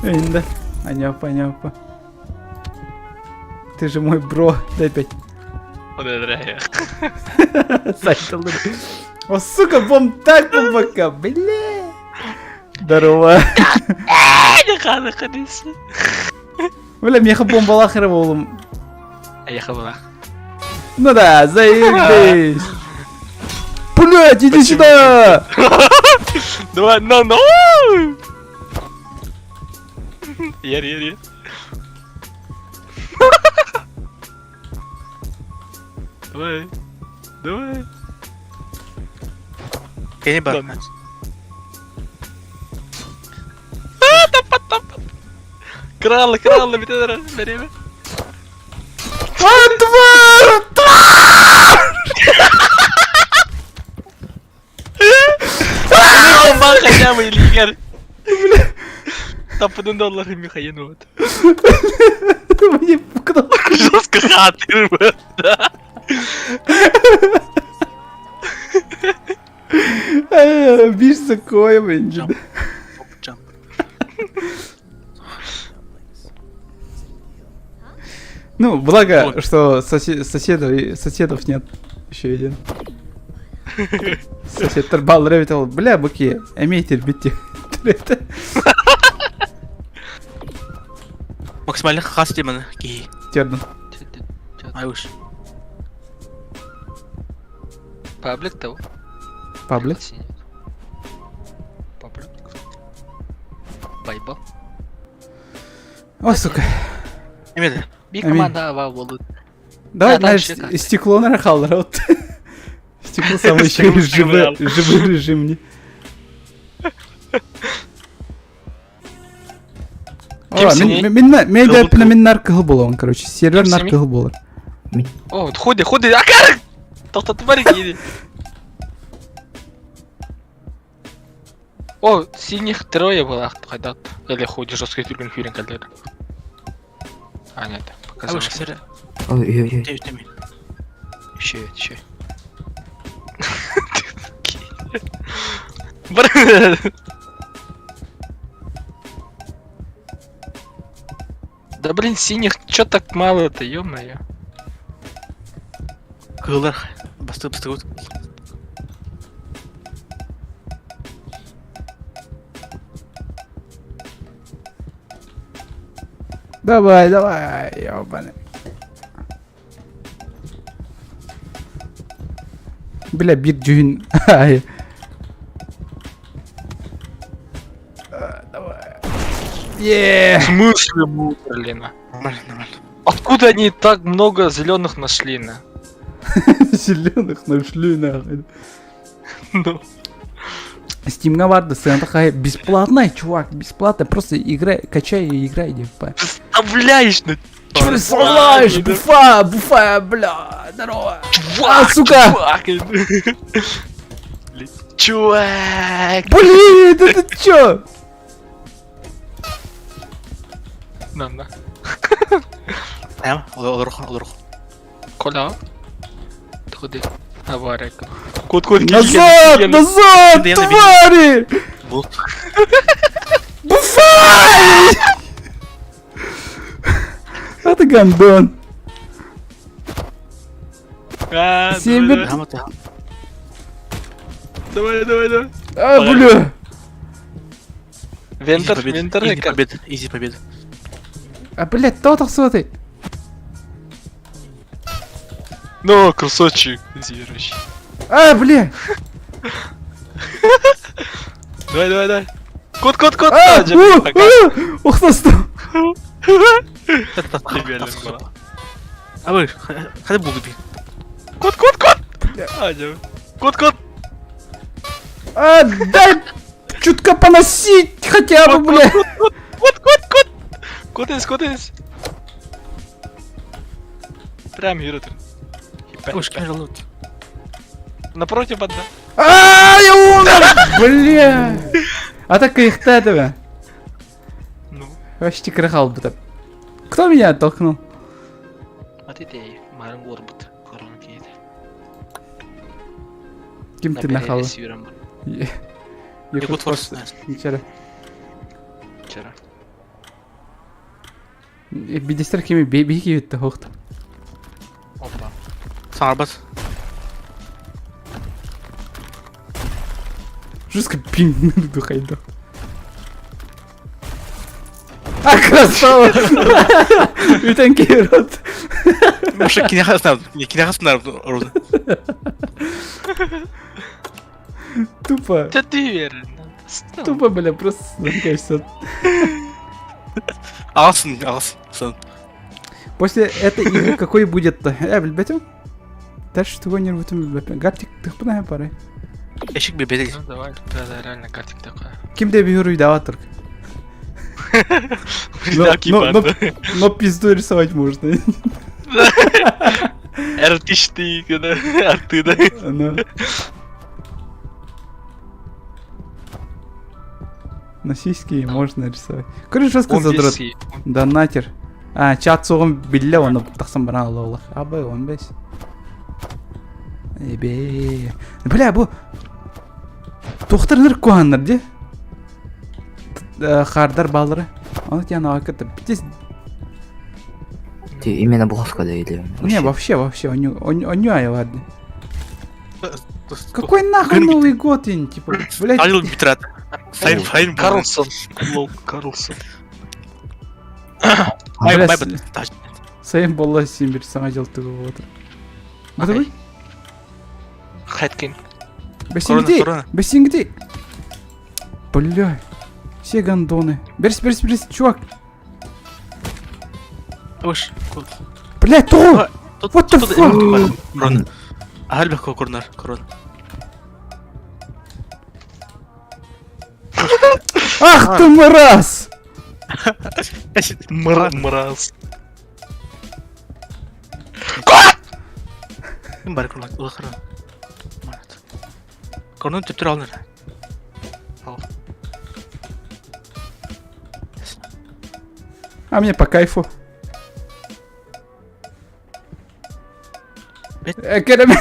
Инда. Аняпа, аняпа. Ты же мой бро. Дай пять. О, сука, бом так по бока, бля. Здорово. Бля, меха бомбала храболом. Я Ну да, заебись. Блять, иди сюда! Давай, на, на! Ер, ер, ер. Давай. Давай. Кени бар. Кралы, кралы, битер, время. А, тварь! Тварь! Бомба хотя бы или Тапыдын доллары Михаил вот. Мне кнопку. Жестко хатыр, да. Биш закой, блин. Jump. Jump. Ну, благо, что соседов нет. Еще один. Сосед Тарбал Ревитал, бля, буки, имейте битти. Максимально хас демон. Ки. Терден. Аюш. Паблик того. Паблик. Паблик. Байбал. Ой, сука. Эмеде. Би Аминь. команда ава болду. Давай, Да, знаешь, дальше как? стекло нарахал, рот. Стекло самый еще Стекло живой режим. не. Ким синий? Мен мен наркыл болон, короче, сервер Ким наркыл болор. О, худи, худи, акар! Тоқтатып бар екен. О, синих трое было, қайда? Или худи жесткий түрген хүйрен кәлдері. А, нет, Аюш, показалось. кемере. Ой, ой, ой. Девять теми. Еще, еще. Бар. Да блин, синих чё так мало-то, ё-моё. Кылар. Басты басты вот. Давай, давай, ёбаный. Бля, бит дюн. Ай. А, Давай. Е. В смысле мы умерли, на? Нормально, нормально. Откуда они так много зеленых нашли, на? Зеленых нашли нахуй. Ну. Стимга барды, сыгынтах бесплатно, чувак, бесплатно, просто играй, качай и играй, типа. Представляешь, ну? Че представляешь, буфа, буфа, бля, здорово. Чувак, А, сука! Чувак! Чувак! Блин, это чё? На, на. Прям, олор, олор. Коля? Ходи. Авария. Кот, кот, Назад, назад, Я на твари! Бул. Буфай! Это гандон. Север. Грамота. Давай, давай, давай. А, бля. Вентер, вентер, Изи победа, изи победа. А, блядь, кто так смотрит? Ну, красавчик, зверющий. А, бля. Давай, давай, давай. Кот, кот, кот. А, Да, у, пока. у, Ух, нас там. А вы, хады буду би. Кот, кот, кот. А, не. Кот, кот. А, дай чутка поносить хотя бы, бля. Кот, кот, кот. Кот из, кот из. Прям юрутер. Уж, лут. Напротив одна. А, я умер! Бля. А так их этого. Ну. Вообще крахал бы так. Кто меня оттолкнул? А ты ты, Марин Горбут. Корона кейді. Кем ты нахал? Якут Форс. Вчера. Вчера. Бидестер кеми беги битте хохт. Опа. Сарбат. Жестко пинг духайда. А, красава! Бүтән рот. Может, кинехаснар, не кинехаснар, оружие. Тупо. Да ты верен. Тупо, бля, просто, кажется. Алсын, алсын. После этой игры какой будет-то? Э, билбетим? Дальше того не рвутым билбетим. Гартик тыхпына пары. Эшик бебедел. Ну давай, да, да, реально картик такой. Ким де бюру даватор. Но, но, но пизду рисовать можно. Артистик, да, арты, да. Но. На сиськи можно рисовать. Короче, жестко задрот. Донатер. А, чат суоҕун биллэ уонна тахсан баран олоҕулар. Абы, 15. Эбээ. Бля, бу Туохтар ынырык куһааннар дии. Хаардар бааллара. Ону тиэн аҕакка битис Ты именно буховка да или? Не, вообще, вообще, оню айылар дии. Какой нахуй Новый год, ин, типа, блядь. Айыл битрат. Сайын сайын Карлсон. Лол, Карлсон. Сайын болла сен бір саңа жыл тығып отыр. Бытыбый? Хайткин. Бәсеңгідей! Бәсеңгідей! Бля, все гондоны. Берс, берс, берс, чувак. Уш. Бля, то! What the fuck? Корона. Ахальбек корнар, корона. Ах ты мразь! Мразь. Ким бар корона? Улахара. Корона төптөр алыныр. А мне по кайфу. А, тебе!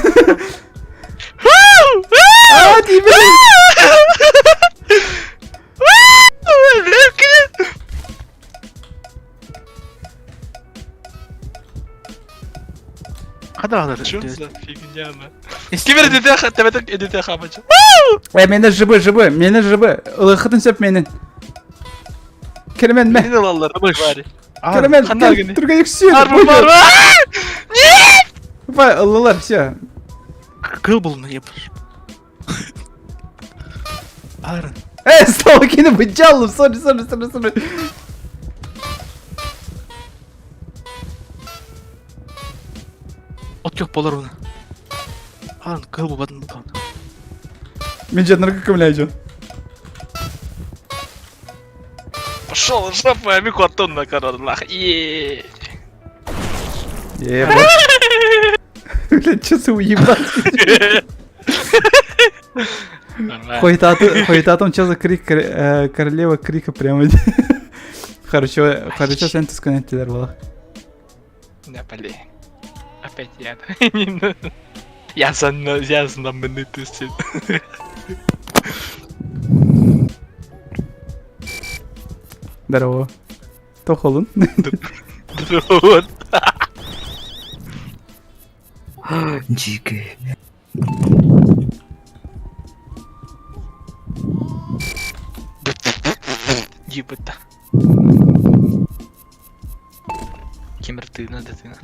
Что за фигня, на? Ким эдите хабача? Э, мени жыбы, жыбы, мени жыбы. Ылыхытын сөп менин. Кермен ме. Мени алалар, твари. Кермен, түргенек сүйеді. Арбы бар. Нет! Ылылар, все. Кыл был, еб. Аарон. Э, снова кину бычалым, сори, сори, сори, сори. От yok болар оны. Аарон, кыл бабатын бұл. Мен жаднарга көмләйжон. Пошел в жопу, я мику аттон на коронах. Еее. Блядь, что за уебанский? Хойтатом, что за крик королева крика прямо. Хорошо, хорошо, сен түскөн была. Да, блин. Опять я. Я я знаменитый. Здорово. Тохолун. Вот. Дикий. Ебать. Кемер тына да тына.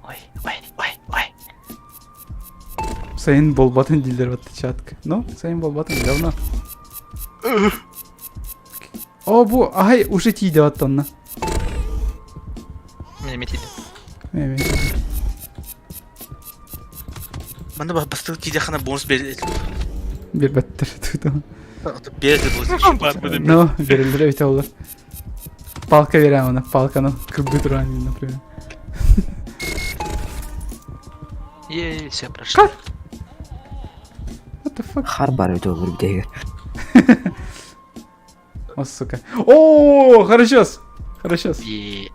Ой, ой, ой, ой. Сайын болбатын дилдер батты чатка. Ну, сайын болбатын говно. О, бу, ай, уже тиде баттанна. Меня метили. Эми. Манда бастық тиде хана бонус берді. Бир баттыр тута. Берді бонус. Ну, берилдер бит олар. Палка берем аны, палканы кырбы турган, например. Е, все прошло. What the fuck? Хар бар өтө olur bir О, сука. О, хорошо. Хорошо. Е,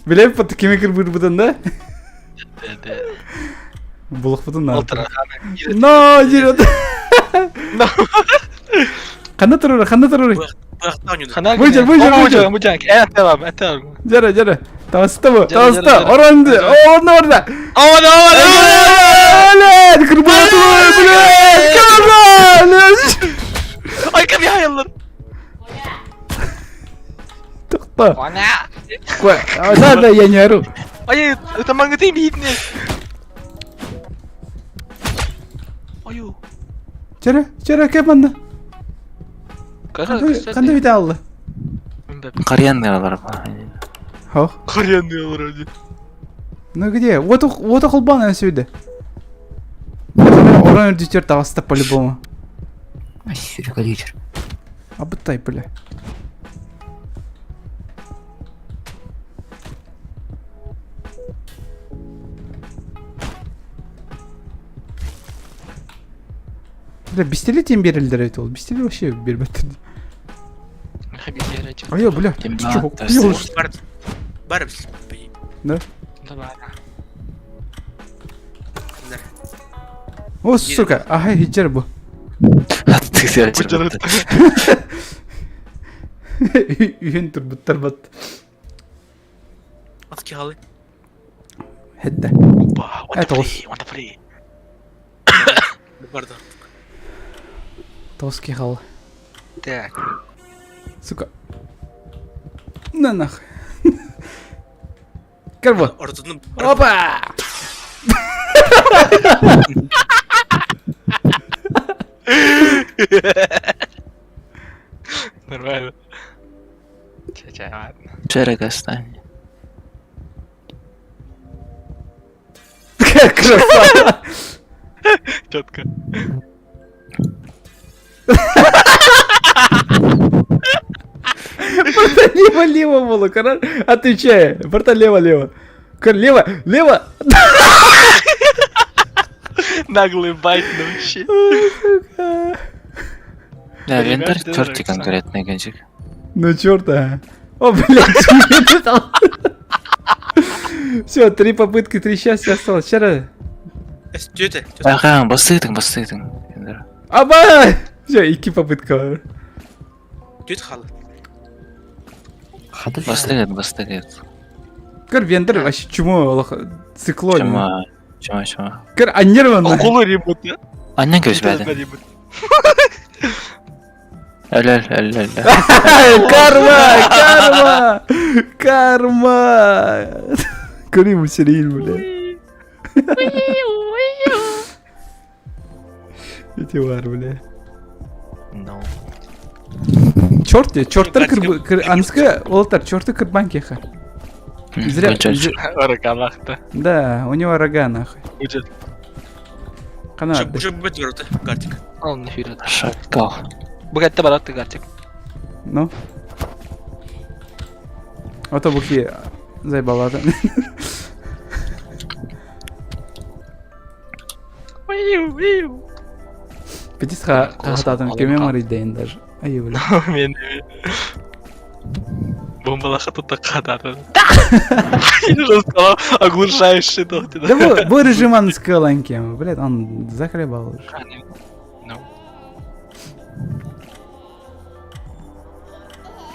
Билеп под такими кырбыр да? да, да. Булых бутын на. Но, Но, дерет. Ханна турur, ханна турur. Выйдем, выйдем, выйдем. Выйдем. Э, это Жара, жара. Таста бу, таста. Оранды, орна, орна. Орна, орна. Блядь, кырбыр блядь, кырбыр. Ай, кем я Тохта. Да, да, я не ору. Ай, это мангаты видно. Ою. Чара, чара, кем анна? Кандай бит алды? Карьян алар. Хо. Карьян вроде. Ну где? Вот вот холбан сюда. Оран үрдүтер таҕыста по-любому. Сюрика лидер. Абытай, бля. Бля, бистели тем берилдер это ол. Бистели вообще бербеттер. А я, бля, ты чё, охуел, что ли? Бар, бар, Да? Давай. Да. О, сука, ага, хиджер бу. Үйін турбуттар бат. Атки халы. Хедде. Опа, one Это free, one free. Барды. Тоски хал. Так. Сука. На нахуй. Карбо. Ортодун Опа! Нормально. Ча-ча, ладно. Черега стань. Какая красава! Четко. Просто лево-лево было, короче. Отвечай. Просто лево-лево. Лево, лево. Наглый байт ну вообще. Да, вендор Ребят, черти дурак, конкретный генчик. Ну черт, а. О, блядь, Все, три попытки, три счастья осталось. Вчера. Тете. Ага, бастыдың, бастыдың. Вендор. Аба! Все, икки попытка. Тете халы. Хата Бастыгет, бастыгет. Көр, вендор вообще чмо, лох, циклон. Чума, чума, чума. Көр, а нервно. Акула ребут, да? Аннан көз бәді. Әл, әл, әл, әл. Карма, карма, карма. Көрейін серейін, бля. Эти бар, бля. No. Черт, черттар кыр, анска, олтар, черты кырбанкиха. Зря. Рога Да, у него рога нахуй. Будет. Кана. Уже бет ворота, Гартик. Он не вперед. Шакал. Богатты баратты Гартик. Ну. А то бухи заебала. Пятисха хататым кеме дейін даже. Ай, бля. Мен Бомбалаха тут такая, Я сказал, оглушающий Да бу режим он скаланки, блядь, он заколебал уже. Ну.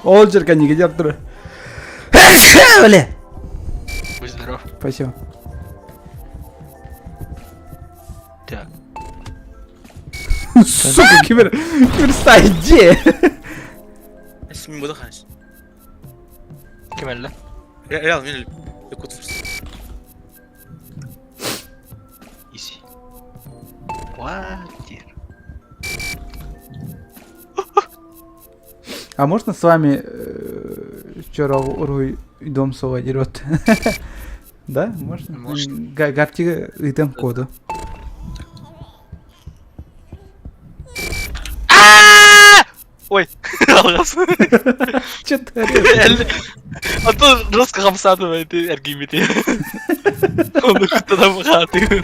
Ол жерге неге деп тұр. Бля. Будь здоров. Спасибо. Так. Сука, кибер, киберстай, иди. Мен буду хас. Кем әлі? Реал мен код first. Изи. What? А можно с вами вчера уруй дом сова дерет? Да, можно? Можно. Гартига идем коду. Ой, алғас. Че ты орешь? А то жестко хамсатывает и эргимити. Он тогда богатый.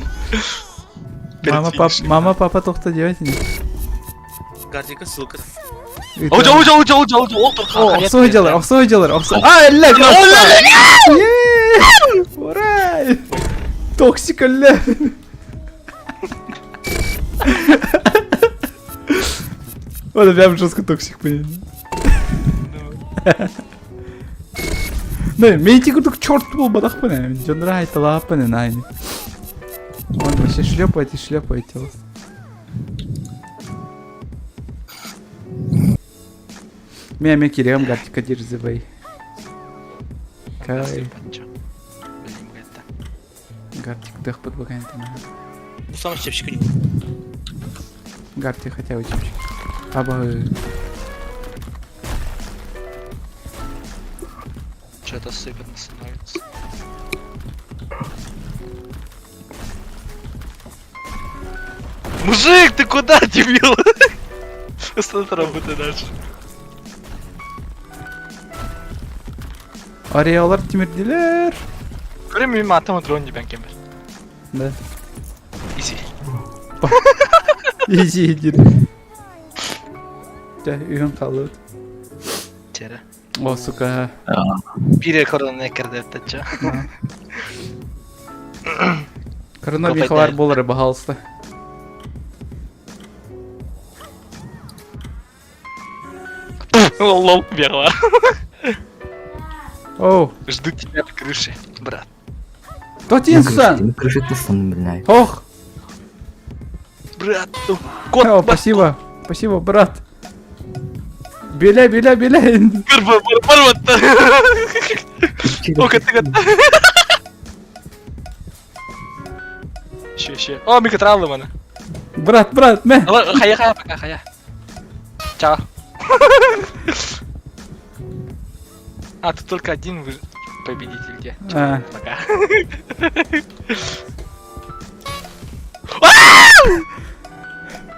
Мама, папа, мама, папа, тоқта делайте. Гартика ссылка. Оу, оу, оу, оу, оу, оу, Охсой делар, охсой делар, охсой. А, ля, Ура! Токсика, ля. Вот прям жестко токсик, блин. Не, мейти курдук черт был бадах пане. Жонра айтала пане найни. Он вообще шлепает и шлепает тело. Меня мне кирем гартика дирзыбай. Кай. Гартик дых подбоган там. Ну сам чепчик не. Гартик хотя бы чепчик. Аба. Что-то сыпано становится. Мужик, ты куда, дебил? Что ты работаешь дальше? Ареалар тимирдилер. Көрем мен атама дрон деп кемер. Да. Изи. Изи иди. Да, үйім қалды. Тері. О, сука. Биир корона кэрдэттэ. Корона бихалар болары, пожалуйста. Лол, бегала. Оу. Жду тебя на крыше, брат. Тотинсан! Крыша ты блядь. Ох! Брат, ну, кот, О, спасибо. Спасибо, брат. Беля, беля, беля. Бар, бар, бар, бар, Еще, еще. О, микротралы мана. Брат, брат, мэ. Хая, хая, пока, хая. Чао. А, тут только один победитель где. А. Пока.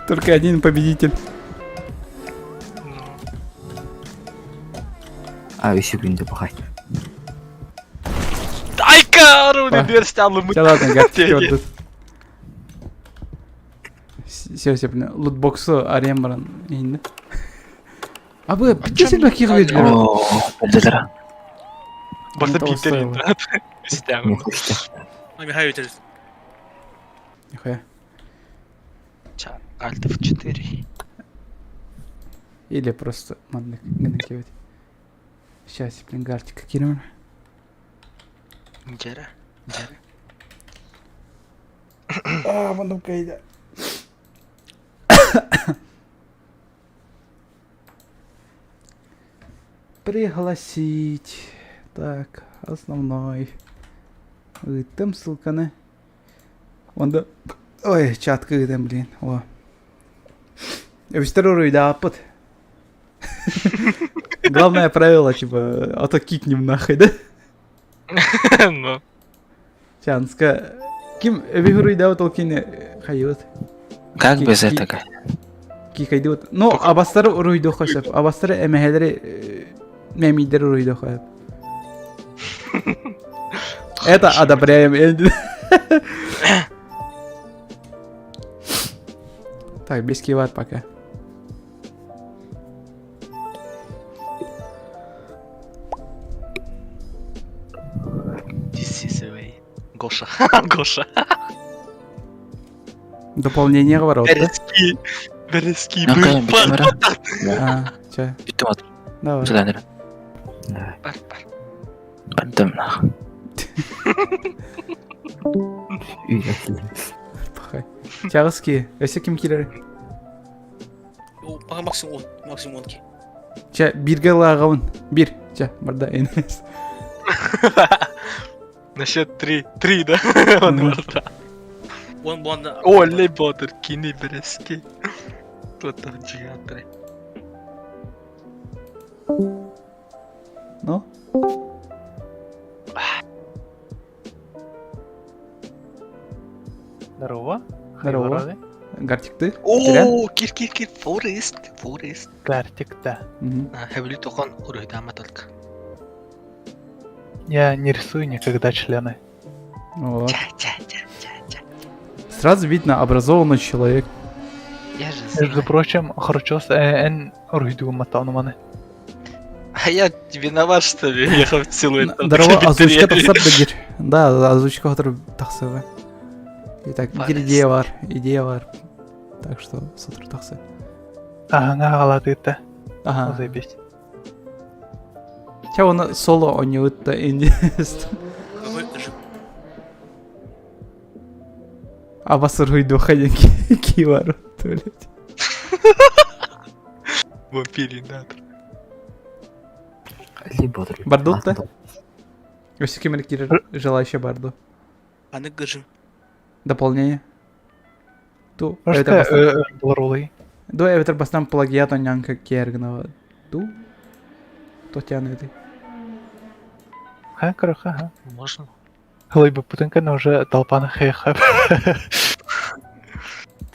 Только один победитель. А, еще күндө бахай. Ай, корона, дверь стяла мы. Да ладно, гад, Все, все, блин, лутбоксу арен инде. А вы, где себя кирвит? О, бәрделер. Барда того питер стоило. Стяну. Нихуя. Альт F4. Или просто маннык гына. Сейчас, блин, гартика кирем. Джера. Джера. А, вон кайда. Пригласить. Так, основной. Ыттым ссылканы. Онда... Ой, чатка ыытым, блин. О. Өстер уруйда аппыт. Главное правило, типа, а то кикнем нахуй, да? Ну. Чанска. Ким өбү уруйда толкине хайыт. Как без этого? Кикайдыт. Ну, абастары уруйду хосеп. Абастары эмэхэлери мемидер уруйду хосеп. Это одобряем. Так, без киват пока. This is the way. Гоша. Гоша. Дополнение ворот, да? Березки. Березки. Ну, камера. А, чё? Бүттүм от. Давай. Сюда, Давай. Бар, бар. Бардым. Пахай. Чагыски. Өсө ким килер? Пока максимум он, максимум онки. Ча, бирге лагавын. Бир. Ча, барда энес. На счет три. Три, да? Он барда. Он он. О, леботер, кини березки. Тут там гиганты. Ну? Здорово. Здорово. Гартик ты? О, кир, кир, кир, Форест, Форест. Гартик, да. Хэвли тохон уруйдама только. Я не рисую никогда члены. Вот. Ча, ча, ча, ча, ча. Сразу видно образованный человек. Я же Между знаю. прочим, Хорчос эн уруйдугу матануманы. А я виноват, что ли? Я в силу этого Здорово, озвучка комментария. тахсар дагир. Да, озвучка который тахсыва. Итак, бир идея бар, идея бар. Так что сотр тахсы. Ага, галатыта. Ага. Заебись. Ча оны соло онюытта индист. Какой же? Абасыр хуйду хадин кивар. Блять. Вампиринатор. Либо Бардут, да? Өсө кимер кирер желающий барду. Аны гыжым. Дополнение. Ту. Просто Блрулый. Ду эветер бастан плагиат онянка кергнова. Ту. Тотяны ты. Ха, короче, ха. Можно? Лайбы путынканы уже толпаны хэха.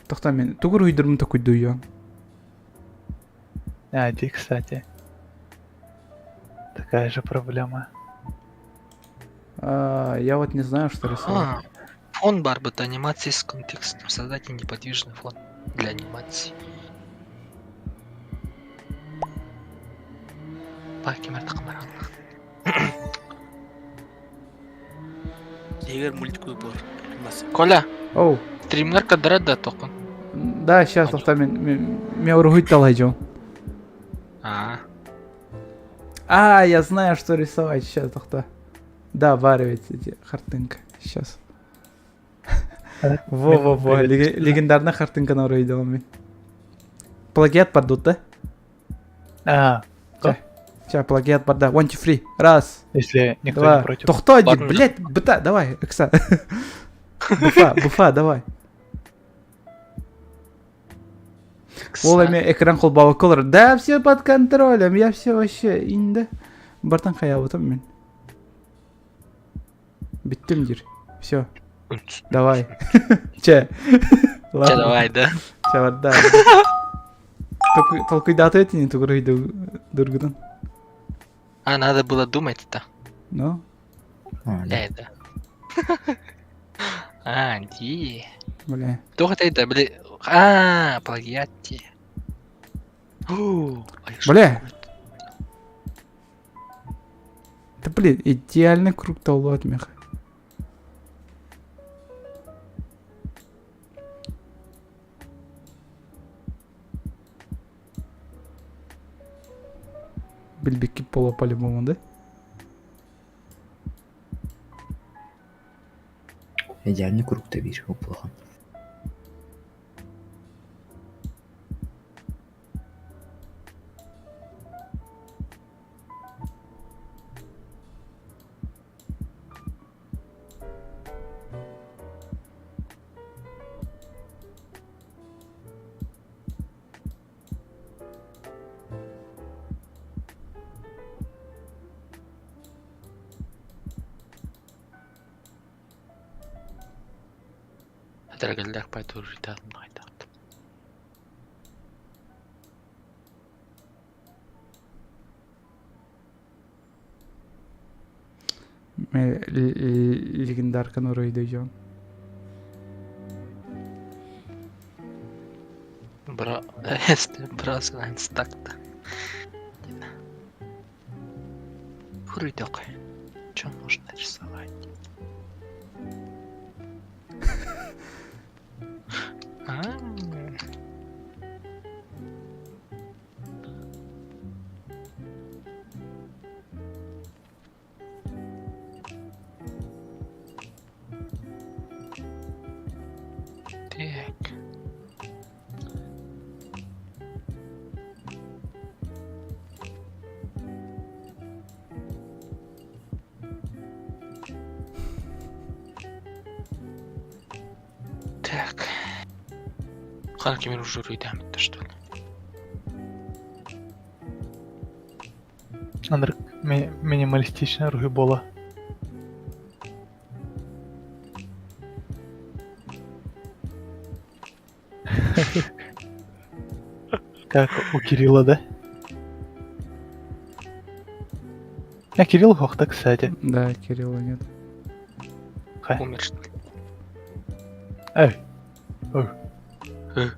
Тохта мен тугур уйдырмын такой дуйон. А, ди, кстати. Такая же проблема. А, я вот не знаю, что рисовать. А, фон барбот анимации с контекстом. Создайте неподвижный фон для анимации. Толпа ким эрэ тахмараллах. Егер мультик был. Коля, Оу. стримнер кадрат да тоқын. Да, сейчас тоқта мен мен уруһуй талайжон. А. А, я знаю, что рисовать сейчас, тоқта. Да, варивать эти хартынка. Сейчас. Во-во-во, легендарная хартынка на уруһуйдалам мен. Плагиат падут, да? А, Сейчас, плагиат барда. One, two, three. Раз. Если никто два. не против. Тохто один, блядь, быта, давай, Экса. Буфа, буфа, давай. Ол эме экран холбава колор. Да, все под контролем, я все вообще инде. Бартан хаябытым мен. Биттим дир. Все. Давай. Че. Че, давай, да. Че, да. Толкуйдаты этини тугуруйду дургудан. А, надо было думать-то. Ну? А, да. Да. А, ди. Бля. Туох это, бля. А, плагиат ти. Бля. Да блин, идеальный круг толу меха. Билбекки пола по-любому, да? Идеальный круг ты видишь, плохо. Дорогой пойду жить. Легендарка Нуройдойжон. Бро, бро, так-то. Хуруйдок. Что можно рисовать? А. Так. Так. Ханки мир уже руйдам, что ли? Андрек минималистичная ругибола. Как у Кирилла, да? А Кирилл Хохта, кстати. Да, Кирилла нет. Хай. Умер, что ли? Эй. Ой. Э.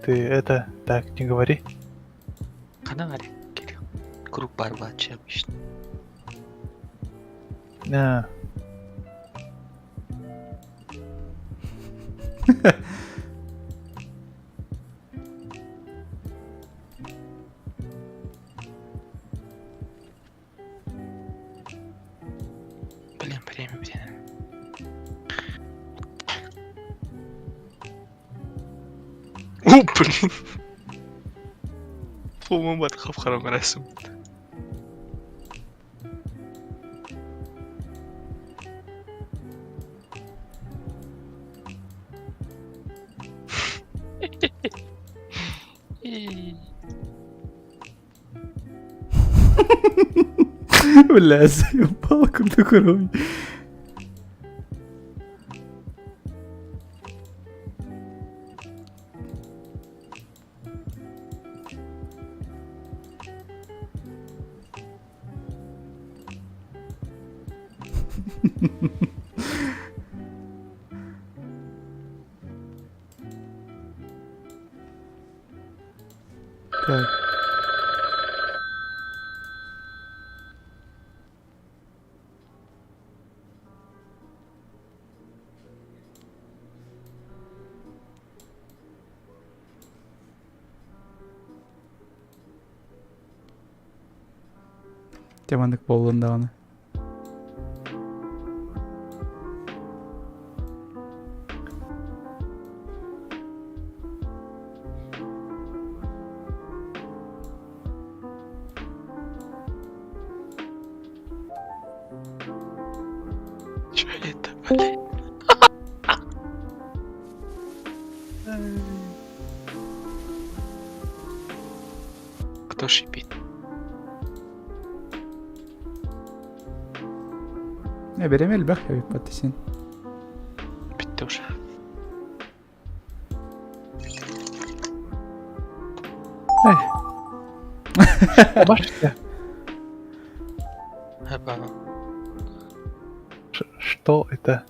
Ты это так не говори. Канари, Кирилл. Круг барбачи обычно. А. Блин, время, время. О, блин. По-моему, от хавхарам расым. Бля, заебал крутой. Так. Теманык буоллун даҕаны. Чё это, блядь? Кто шипит? Э, берем элбэх эбит син. Бүттэ уже. Эй. Башня. Опа. Что это?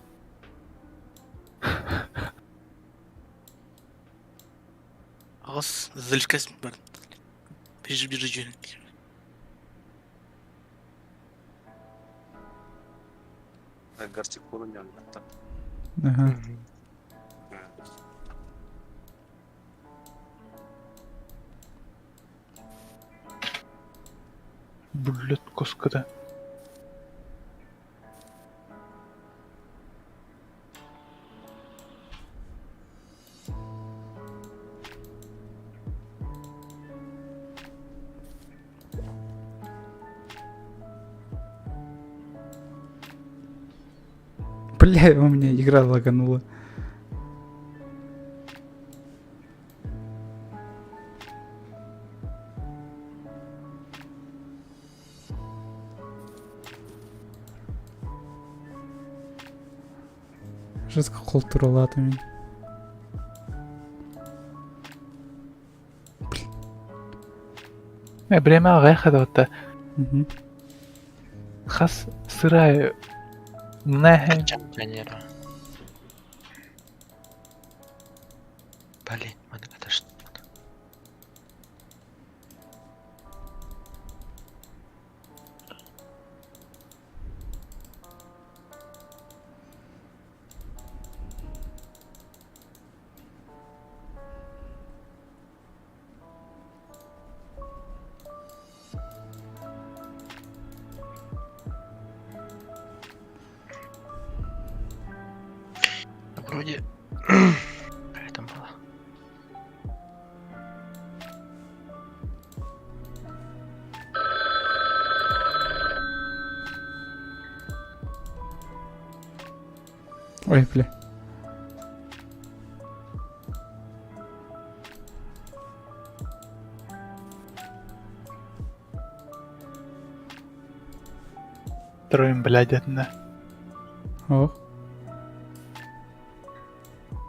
Аҕыс зылькас бар. Бежи бежи жөн. Гарчик полунян. Ага. Блядь, коскада. Бля, у меня игра лаганула. Жестко културалааты мин. Э, время аҕыйах это Мгм. Хас сырай Нахер. Чанера. Блин, маны это что? Вроде... Как там было? Ой, бля. Троим, блядь, одна. Ох.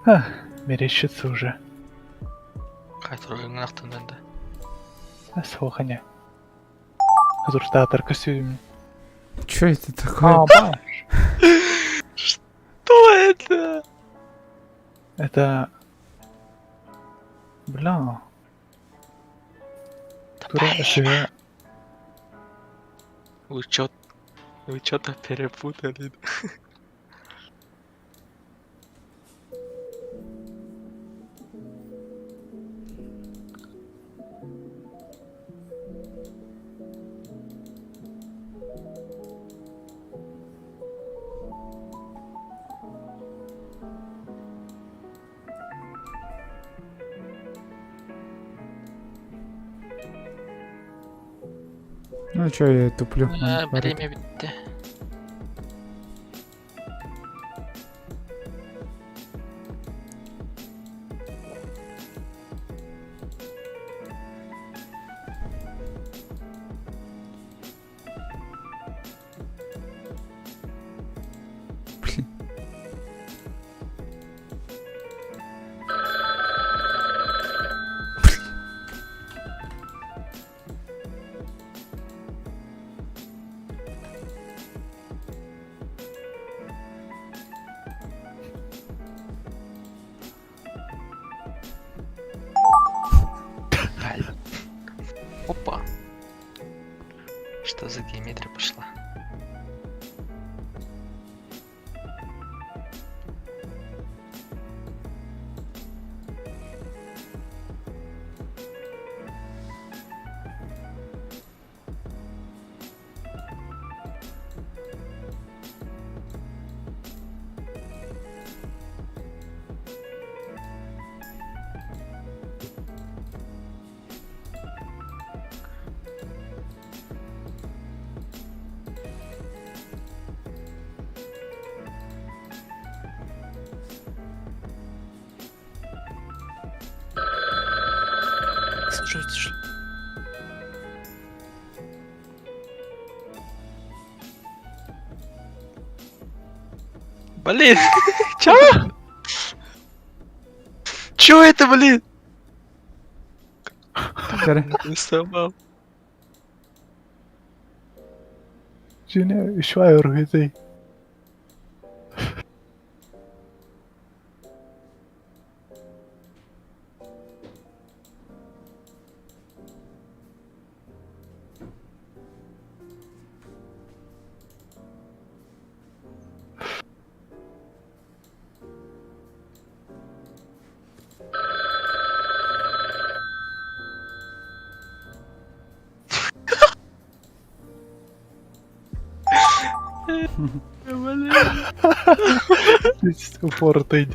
А, мерещится уже. Хайтроллинг да. Слухание. Азурстатор костюм. Чё это такое? А, ба. Что это? Это... Бля. Тура живе. Вы чё? Вы чё-то перепутали. Ну чё я туплю? А, Варит. Время bitti. Блин. Блин. Опа. Что за геометрия пошла? Что это? Блин, чё? Чё это, блин? Рисовал. Женя, еще уруһуйдуй. Упоротый.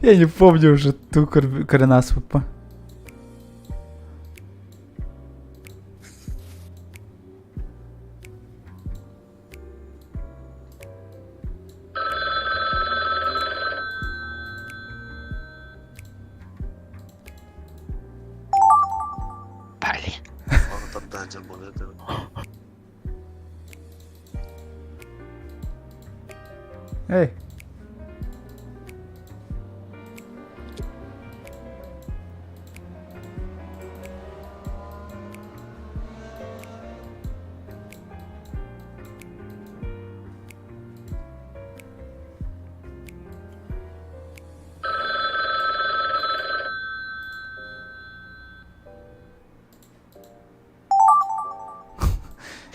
Я не помню уже ту коренас папа. Блин. Эй.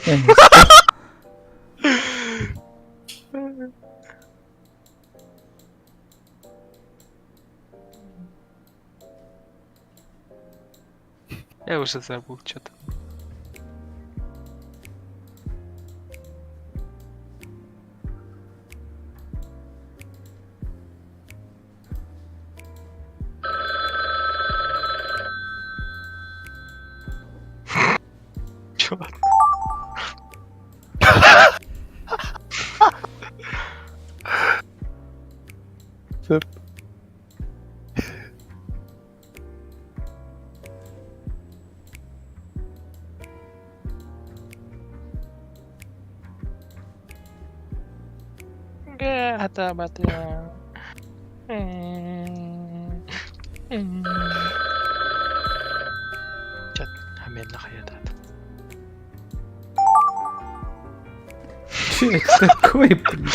Я не Я уже забыл что-то. Чувак. Цеп. Че это такое, блин?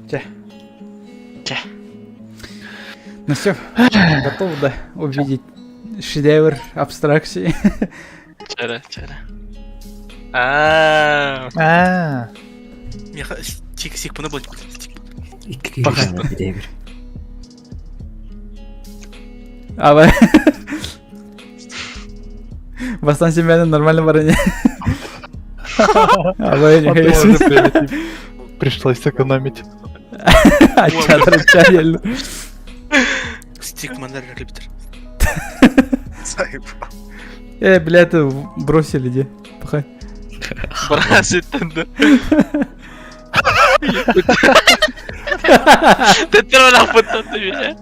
Чэ. Чэ. Ну все, готов, да, увидеть шедевр абстракции. Чара, чара. Аа. Аа. Миэхэ тик сик буну был. Икки киһи бир. А Бастан семьяны нормально барыня. А вы не Пришлось сэкономить. А чадр чарель. Стик мандар ребятер. Э, бля, это бросили, где? Пахай. Бросить да. Ты пытаться меня.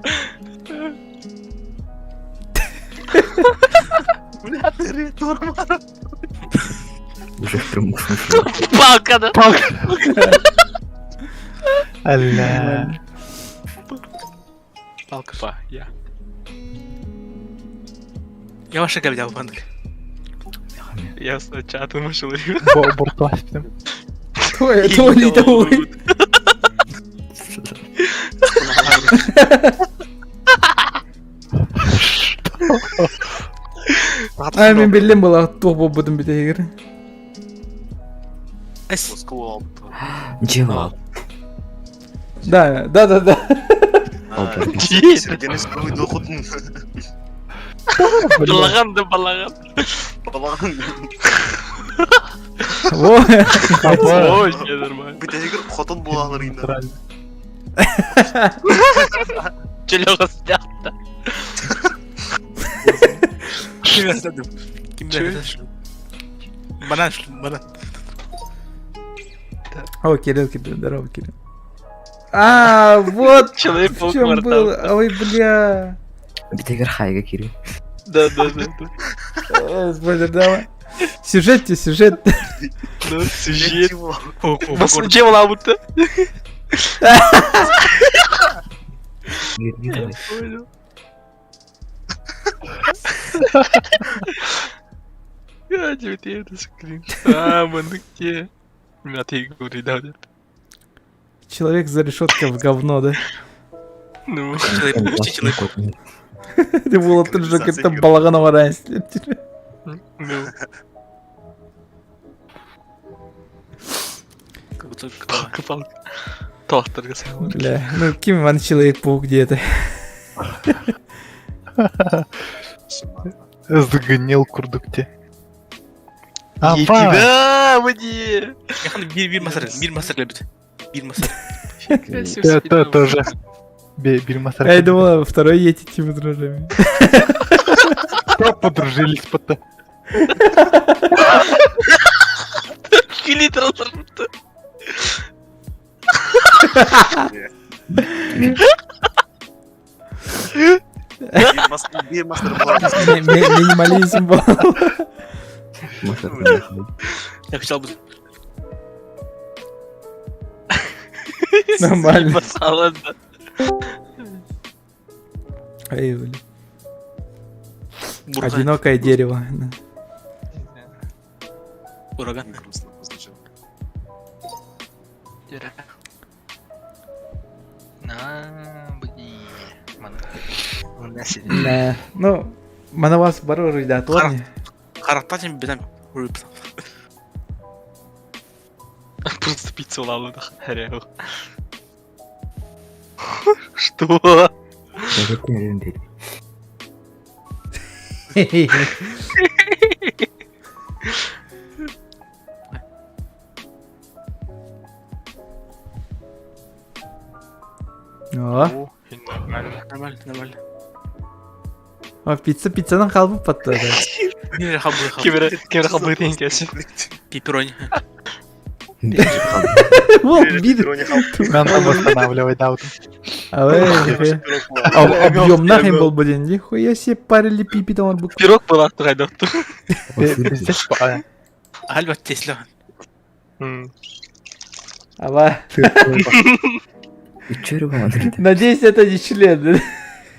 Бля, ты нормально. Уже в прямом смысле. Палка, да? Палка. Аля. Палка. Па, я. Я ваша габля банк. Я сначала машил. Бортуаспитым. Твой, твой не твой. А, мен билем была туох буолбутун бүтэ игер. Эс. Москва Дьиэ Да, да, да, да. Сергений скрывай доход. Балаган да балаган. Балаган. Во. Ой, я нормально. Бүтәһигер хотон булалар инде. Натурально. Челега стяхта. Ким версәдем? Ким версәдем? Банан, банан. О, Кирилл, Кирилл, здорово, Кирилл. А, вот Человек в чем был. Ой, бля. Бүтәгер хайга кири. Да, да, да. О, Спойлер, давай. Сюжет тебе, сюжет. Ну, сюжет. Ку-ку. Басын жеп будто. Кири. Понял. Я тебе это скрин. А, мандык те. Меня ты говори, да, да. Человек за решеткой в говно, да? Ну, Человек, человек. Ты было тут же как-то балаганова раньше. ну. Как будто Палка, палка. Тоқтырға салып. Бля, ну кем Иван Человек-паук где это? Сгнил курдукте. Апа! Да, міне. Яхан бир бир масар, бир масар лебит. Бир масар. Это тоже. Бир масар. Я думала, второй едете типа дружами. Подружились потом. Кили тұрып. Бир мастер була. Минимализм был. Я хотел бы. Нормально. Басалады. Ай, блин. Бурган. Одинокое дерево. Да. Ураган. Грустно прозвучало. На, блин. Да. Ну, Манавас барор да, торни. Характатин бедам. Просто пиццу лалады. Что? О, Нормально. Нормально, нормально. о, пицца пиццадан қалып патты. Не хабы хабы. Кемера, кемера хабы деген келсін. Пепперони. Ол бид. Надо восстанавливать да, вот. Объем нахрен был, блин. Нихуя себе парили пипи там был. Пирог был аттығайды. Пиздец, па. Альба Тесла. Ава. Үчөрү баҕар. Надеюсь, это не член.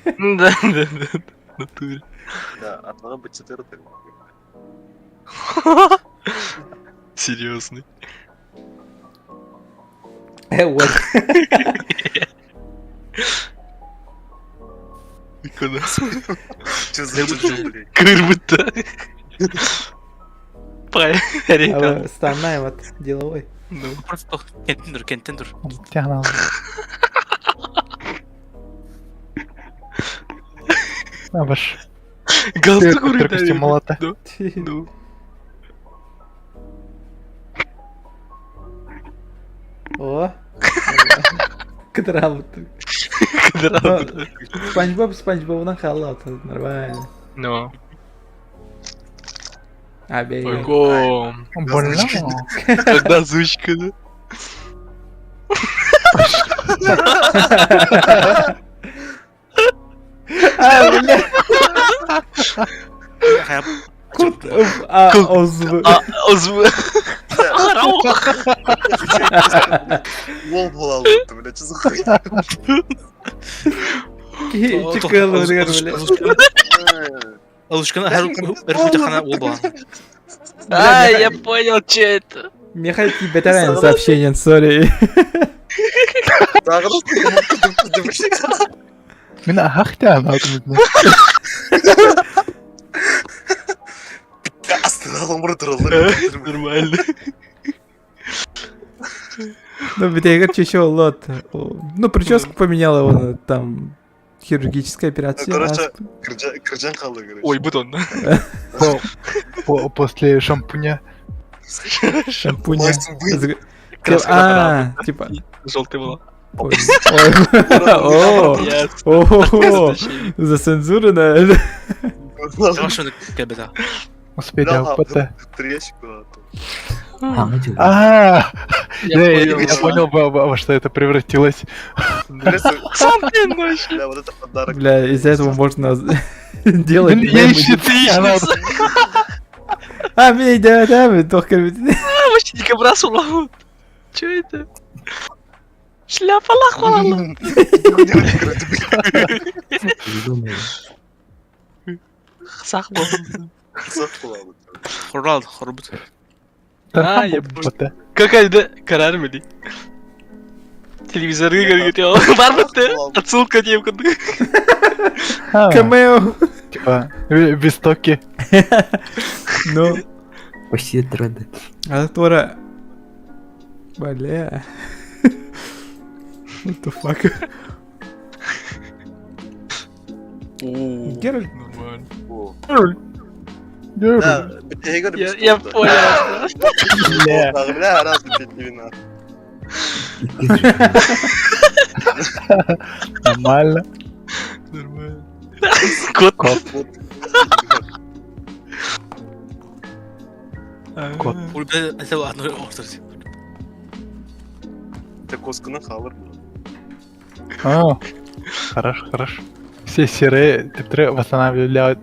Да, да, да. Натуре. Да, одного быть четвертым. Серьезный. Вот. Куда? Че за чужой, блядь? Кыр будто. Пай, Станай вот деловой. Ну. Просто кентендур, кентендур. Тягнал. Абаш. Галстук Сыр, костюм молота. Ну. О. Кыдырабыт. Кыдырабыт. Спанч Боб, Спанч Боб'дан халат. Нормально. Ну. Абей. Ого. Больно. Когда зучка, да? А, бля. Кут а озв. А, озв. Уол була алды, блядь, че за хуйня? Чыкыл бля. Алышканы һәр хана ул була. А, я понял, че это. Михаил бетерен сообщение, сори. Мин ахтя надо. Астыралым бір тұралар. Нормально. Ну, битегер чеще лот. Ну, прическу поменяла он там хирургическая операция. Короче, кырдьан хаалла, короче. Ой, бутон. По- После шампуня. Шампуня. Властен был. А, типа. Желтый была. Ой, ой. О, Я о, зацензурено. Хорошо, кэлбэтэ. Успели Да, АПТ. Трещик была. Аҥа дьыл. А, Я я я- понял. я понял, во во что это превратилось. Сам ты ночью. Бля, вот это подарок. Бля, из-за этого можно делать Блин, Я мемы. ищу она А, мне да, да, только Вообще дикобраз уловил. Че это? Шляпа лахвала. Придумали. Сах был. Хорал, хорбут. А, я АПТ. Какая да? Карар мили. Телевизоры говорит, барбатты. Отсылка тем А, камео. Типа, вистоки. Ну, Почти тренды. а Тора. Бля. What the fuck? Геральт? Нормально. Да, я говорю, Я понял. Бля. Бля, раз вина. Нормально. Нормально. Кот. Кот. Кот. Ульбе это одно ортор. Ты косканы халыр. А, Хорошо, хорошо. Все серые теперь восстанавливают.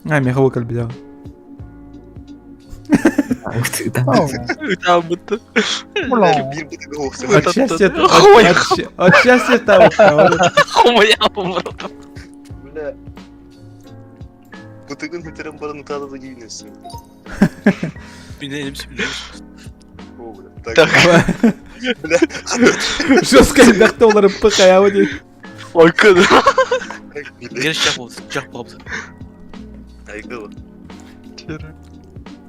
А, меховой кальбидал. Там Там будто. Bir бытыгы olsun. От счастья... Хуй. От счастья там. Хуя умру. Бля. Бытыгын хүтерен барын тады да кийинесиң. Билем, билем. О, бля. Так. Бля. Жестко доллары пыхая вот. Ой, кыды. Гер жак болду, жак болду. Айгыл.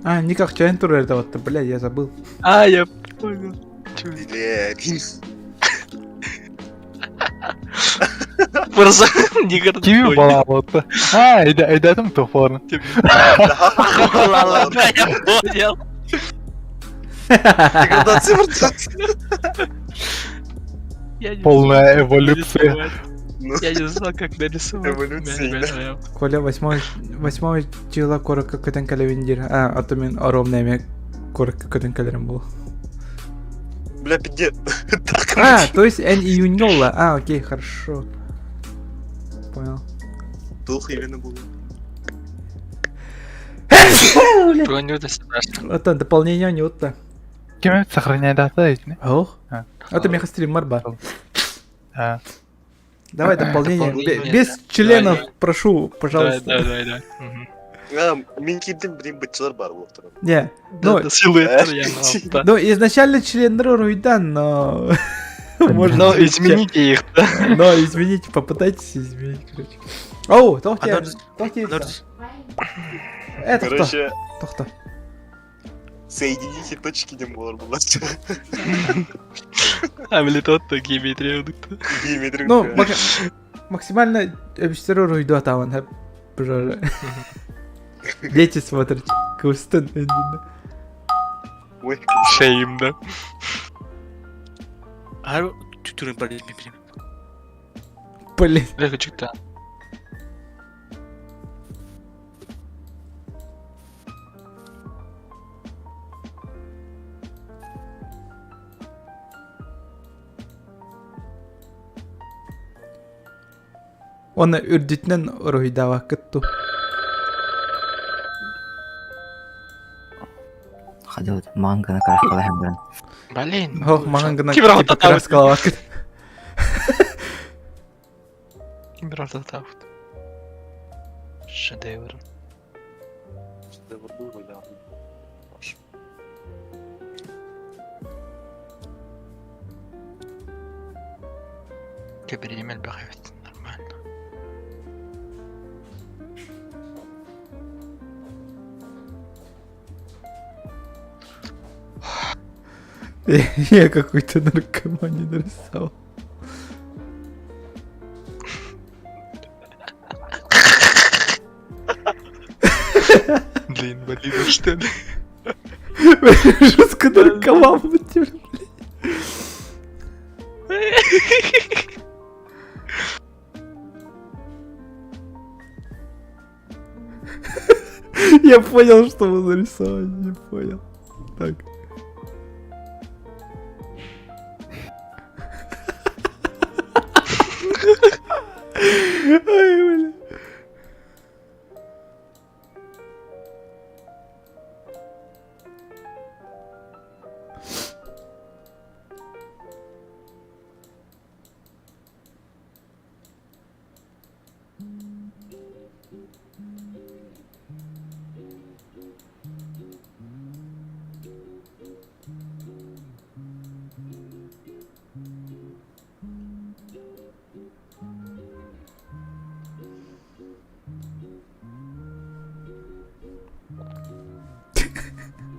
А, никак чайын тур это вот, бля, я забыл. А, я понял. Бля. Просто не Кими была вот. А, ида там туфорн. Ладно, я понял. Деградация брат. Я не Полная знал, эволюция. нарисовать. Я не знал, как нарисовать. Эволюция, Коля, восьмой чила коротко көтен калевиндир. А, а то мен оромная коротко көтен калерим был. Бля, пиде. Так. А, то есть Н июньола. А, окей, хорошо. Понял. Дух именно был. Это дополнение не вот Кими сохраняет дата эти? Ох. А. Это меха стрим марба. А. Давай дополнение. Дополнение, Без да. членов, Давай. прошу, Да, пожалуйста. да, да, да. Мгм. А, мен кийдим блин бытчылар бар болуп турат. Не, Да, ну, да, силуэт я да. ну изначально члены Руидан, но... Можно Но измените их, да. Но измените, попытайтесь изменить, короче. Оу, тохте, тохте. Это кто? Короче, Тохто. соедините точки деп болар булар. А, блин, тот геометрия. Геометрия. Ну, максимально обестеру Руиду атаван, пожалуйста. Дети смотрят. Кустын. Ой, Шейм, да. Ар түтүрүн бар билем. Блин. Бля, хочу да. Он үрдүтүнэн уруһуйдаабаккыт кытту. Ходил, манга на крашкала Блин. Ох, маҥан гына Ким типа краскалаабаккыт. Ким Шедевр. Шедевр был, бля. Кабриемель бахавит. Нормально. Я какой-то наркоман нарисовал. Для инвалидов, что ли? Жестко наркоман, блядь. Я понял, что вы нарисовали, не понял. Так. Ай, бля.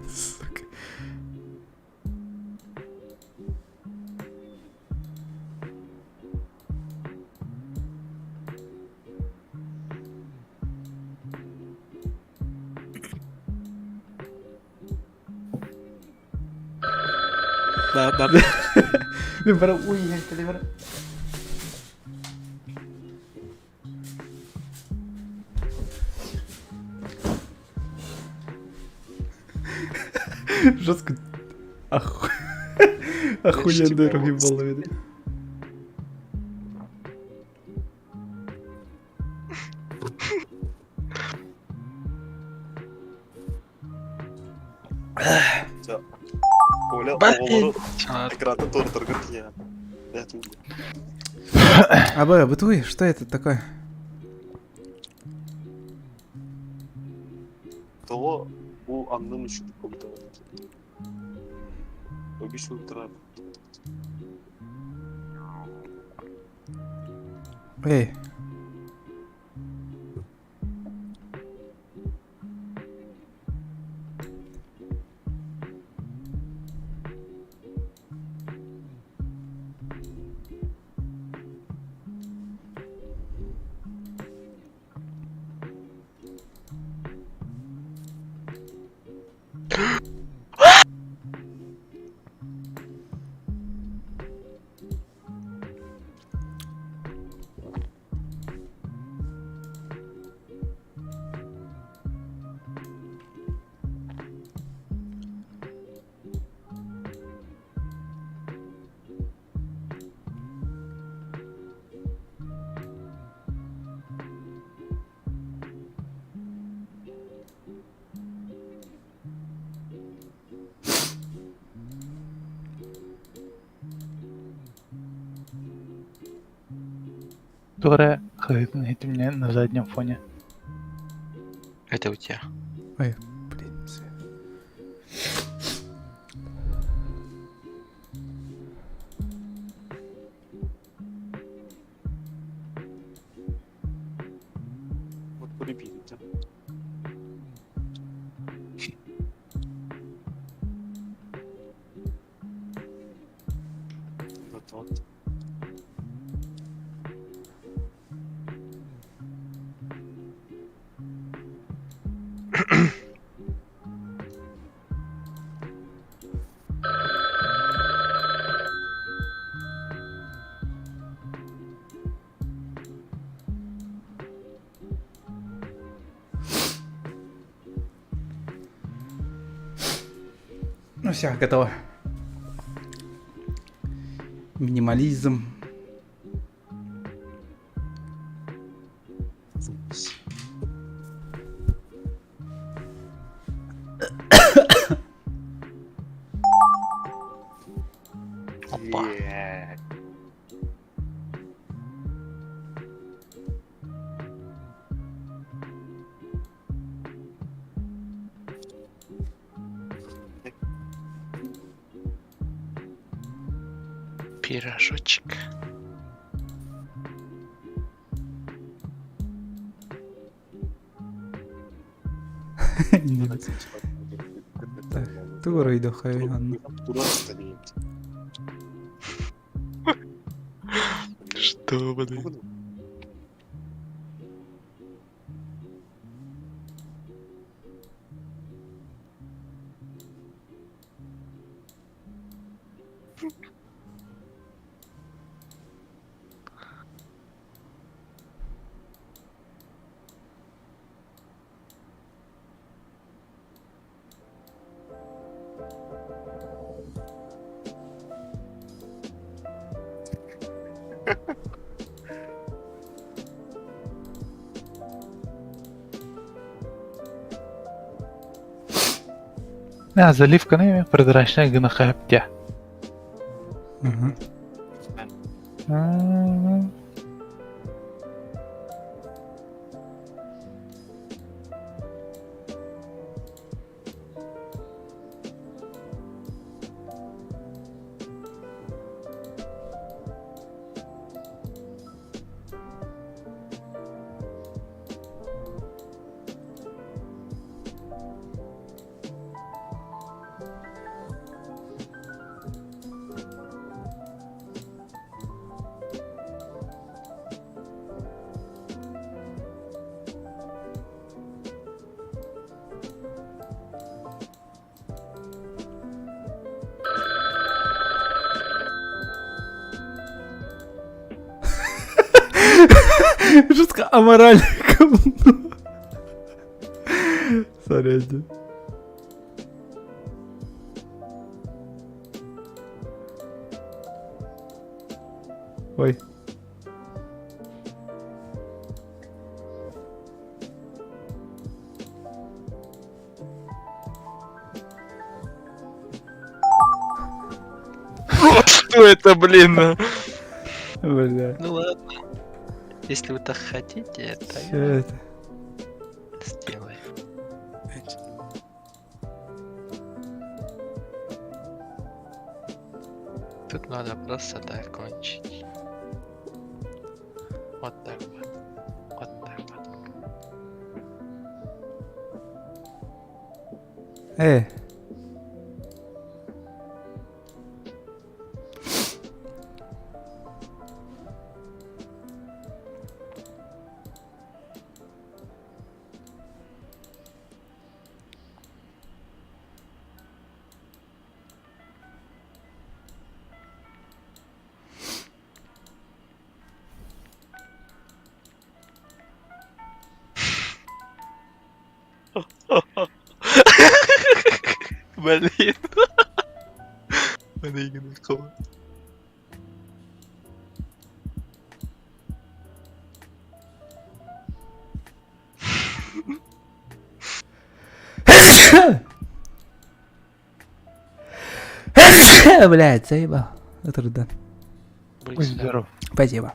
Сука. Да, да. Мен бара ой, я бара. Жестко. Оху... Охуенный ругибал видно. Коля оҕолору экраны туорутаргар тиийэн. Аба, бытуй, что это такое? Того бу аннын үчүн көбүтэ. Өбүс утра. Эй. Которая хаһыытын на заднем фоне. Это у тебя. Ой, блин. свет. Вот полюбили. Вот вот. Ну все, готово. Минимализм. Опа. Пирожочек. Тугу анна? Что, блин? Не, заливка не прозрачная гына хаптя. Угу. Жестко аморальное говно. Сорян. Ой. Что это, блин? Бля. Ну ладно. Если вы так хотите, то Чё я это? сделаю. Тут надо просто закончить. Вот так вот. Вот так вот. Блин. Блядь, заебал. Это да. Будь здоров. Спасибо.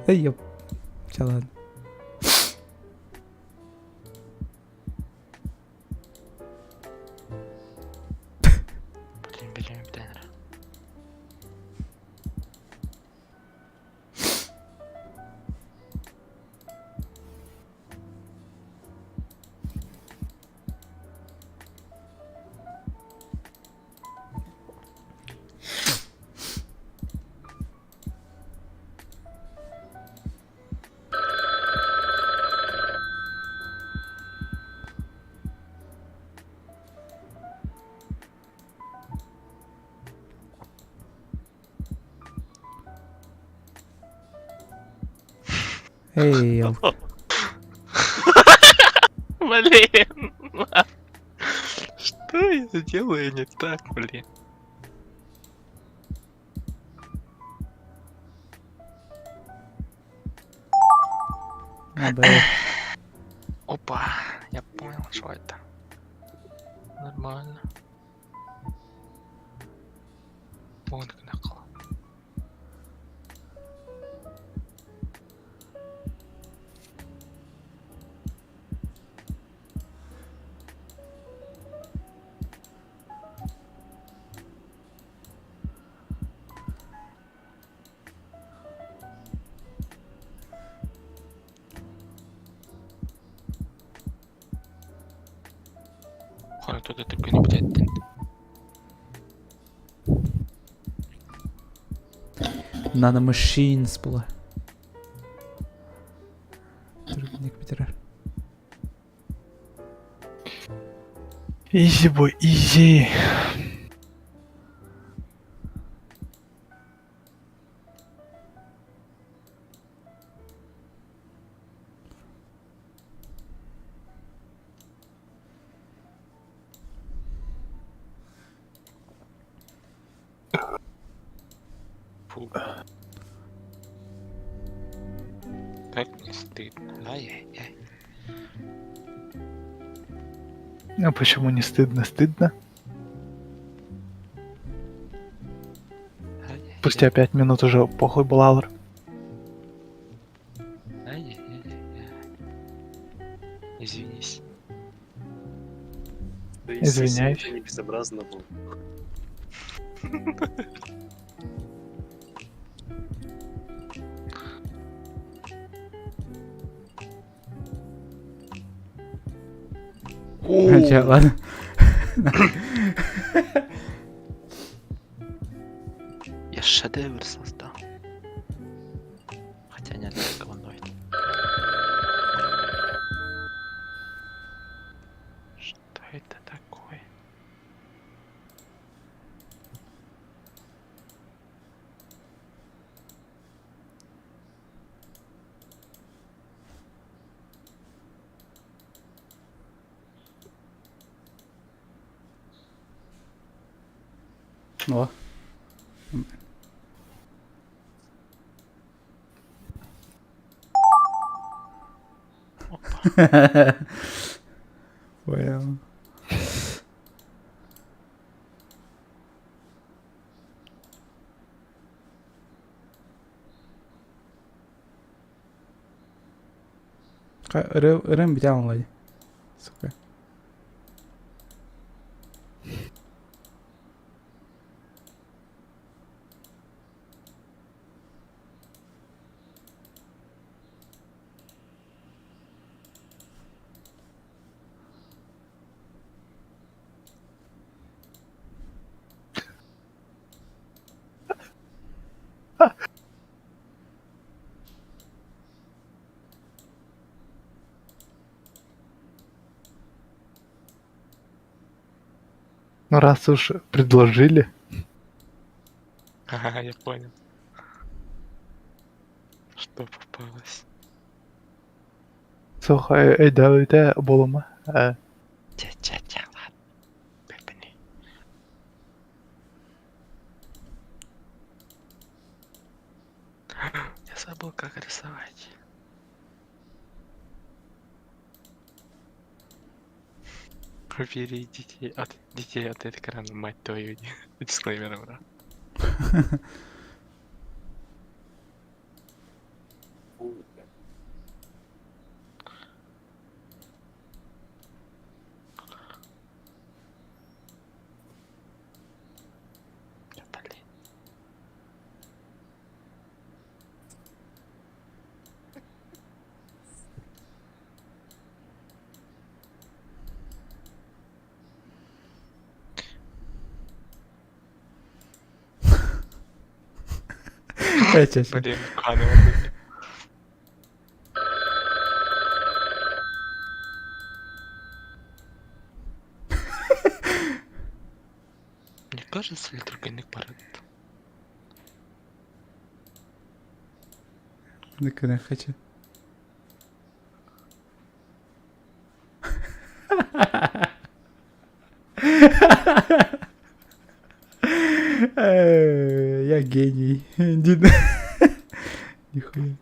Да ёп. Всё, ладно. Блин, блин, блин. Эй, ёлка. Блин. Что я делаю не так, блин? А, бля. Опа, я понял, что это. Нормально. Вон накол. Кто-то түргэнник бүтэттин. Nanomachines була. Түргэнник бүтэрэр. Easy boy, easy. Фу. Как не стыдно. Ай-яй-яй. А почему не стыдно? Стыдно. Ай-яй-яй. Спустя 5 минут уже похуй балалар. Ай-яй-яй-яй. Извинись. Да, естественно, Извиняюсь. Это не безобразно было. Хотя, ладно. Я шедевр создал. Хотя нет, это говно это. Что это такое? О. Понял. Рэм битян Сука. Ну раз уж предложили. Ага, я понял. Что попалось? Слухай, өйдөөтө болума. Ча-ча-ча, ладно. Бэбэни. Я забыл, как рисовать. Убери детей от экрана, мать твою. Дисклеймер, бра. Да, блин. Ча, ча. Блин, Канова, блин. Мне кажется, или другой парад? Не хочу. Я гений. Нихуя.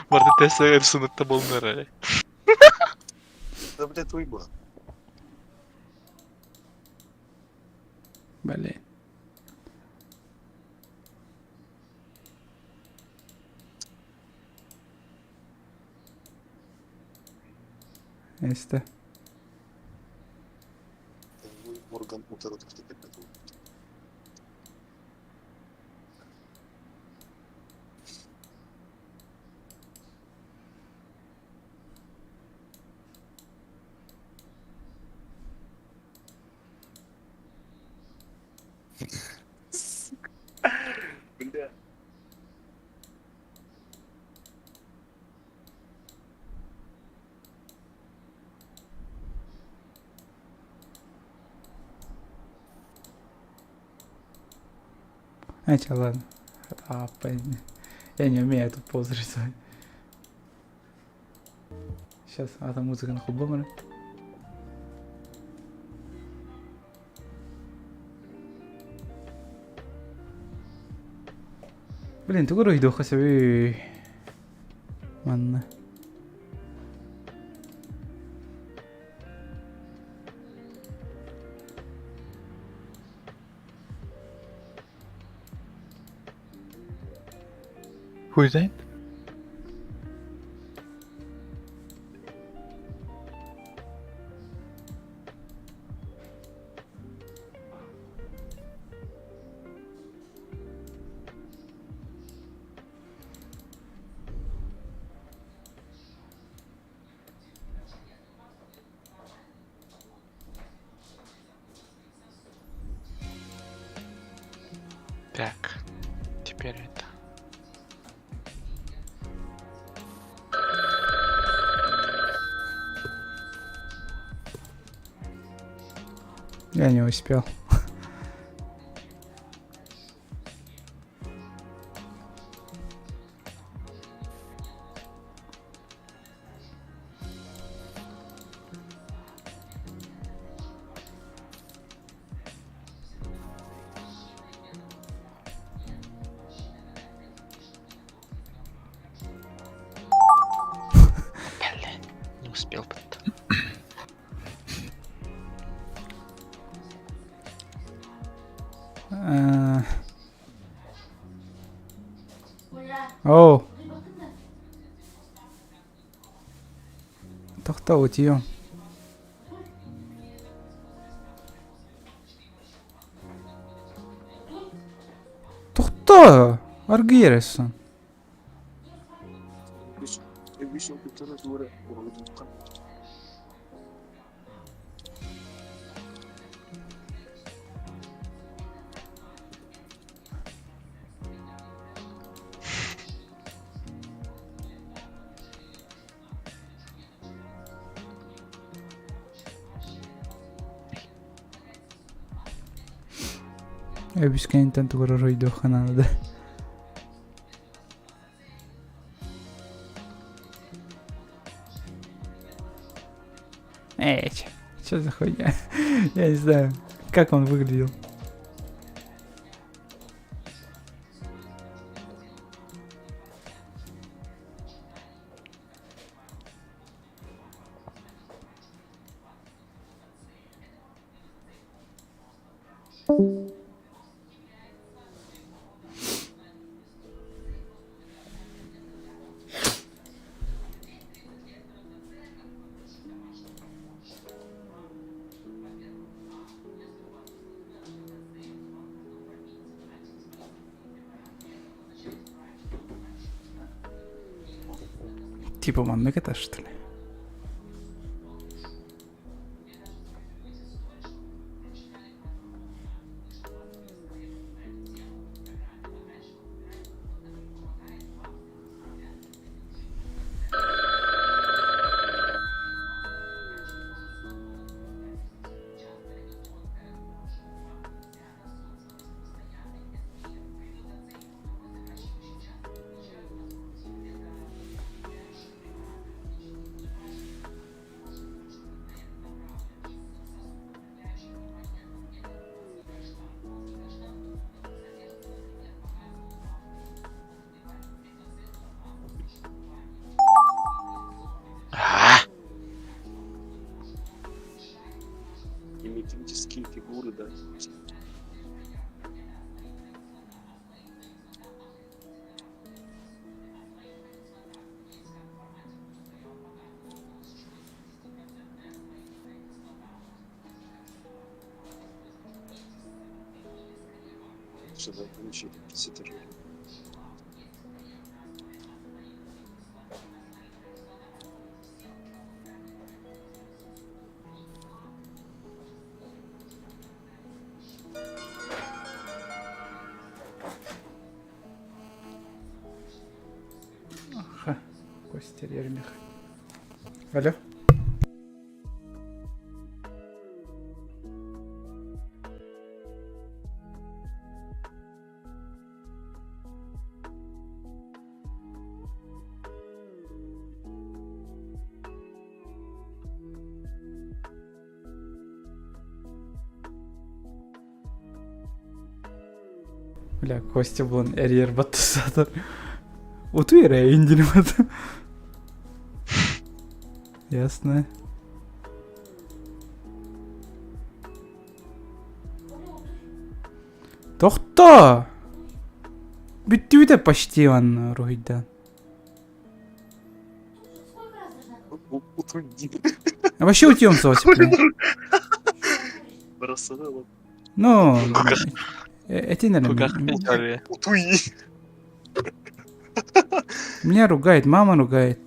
Барда тест сунутта болнары. Да, блядь, уйба. Блин. Эста. Морган утырды теперь. Знаете, ладно. А, я не умею эту позу рисовать. Сейчас, а там музыка на хубомера. Блин, тугу уруһуйдуохха сөбүй? Манна. Хуй знает. Так, теперь это. Я не успел. Блин, не успел. Оу. Тохтоо утуйуом. Тохтоо! Аргыйар эрэ Өбүскэниттэн тугу эрэ уруйдуохха наада. Эй, что за хуйня? Я не знаю, как он выглядел. Типа маннык это что ли? А, Геометрические фигуры, да. Чтобы получили сидоры. Аха, Костя Ермих. Алло? Бля, Костя булан эрийэр баттасаатар. Утуй эрэ индирмат. Ясно. Тохто! Бүттүбүтэ почти он руһуйдан. А вообще утьем соус. Ну, эти, наверное. Меня ругает, мама ругает.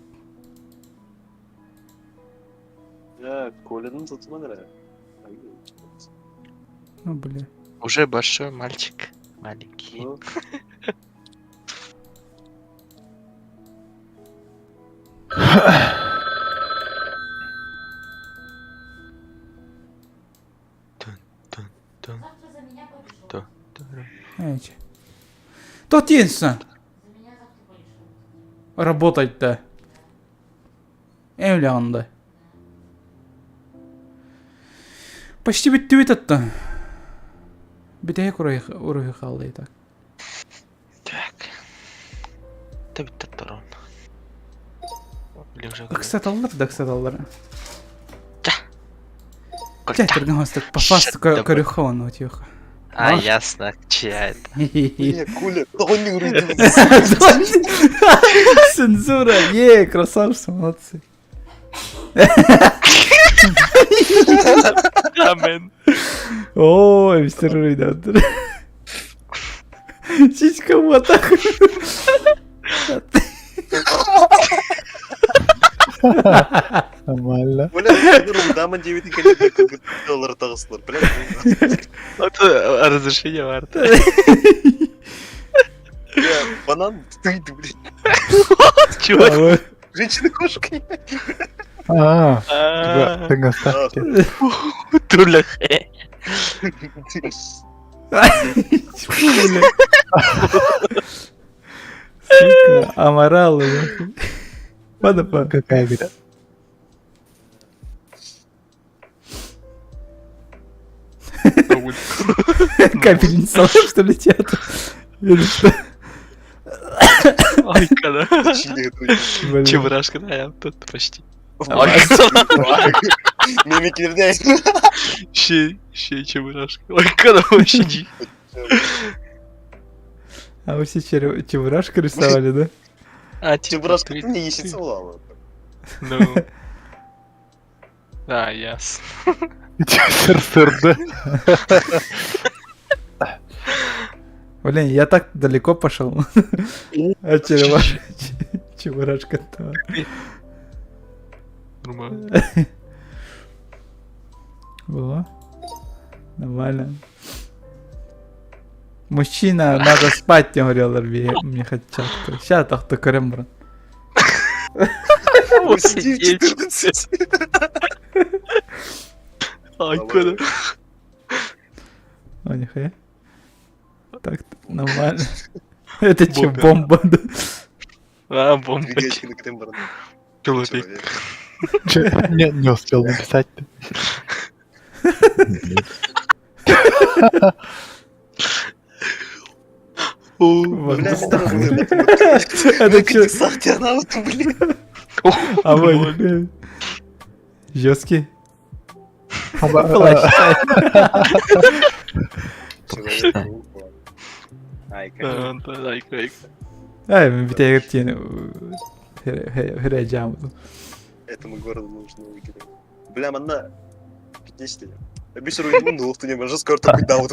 Ну, бля. Уже большой мальчик. Маленький. Тун, тун, тун. Эти. Тотинса! Работать-то. Эвлянда. Почти бүттүбүт оттон. Бүтэһик уруһуй хаалла так. Так. Та бүттэ торон. Блин, уже Ыксаталлар да ыксаталлар. Ча. Чэ, түргэн хостук. По фасту көрүхэ ону утуйуха. А, ясно, чья это. Цензура, е, красавцы, молодцы. Амен. Ой, мистер Руйдатор. Сиська вот так. Нормально. Вот разрешение варто. Чего? Женщина-кошка. А, ты гостахте. Туля. Сука, аморалы. Падапа. Какая беда. Капельница, что ли, театр? Или что? Ой, когда. Блин. Чебурашка, да, я тут почти. Щей, щей, чебурашка. Ой, когда вообще ди. А вы все чебурашку рисовали, да? А, типа, Чебурашка, ты не ищется лава. Ну. Да, ясно. СРСР, да? Блин, я так далеко пошел. А чебурашка-то. Нормально. Во. Нормально. Мужчина, надо спать, я говорил, мне хотят. Сейчас так то брат. Ай, куда? О, нихуя. Так, нормально. Это че, бомба, да? А, бомба. Человек. Не, не успел написать. Это че? А вы Жесткий. Плащ. Ай, битәгер херәҗәм. Этому городу нужно выкинуть. Бля, манна 50 Бишер уйду, ну, ты не можешь скоро такой да, вот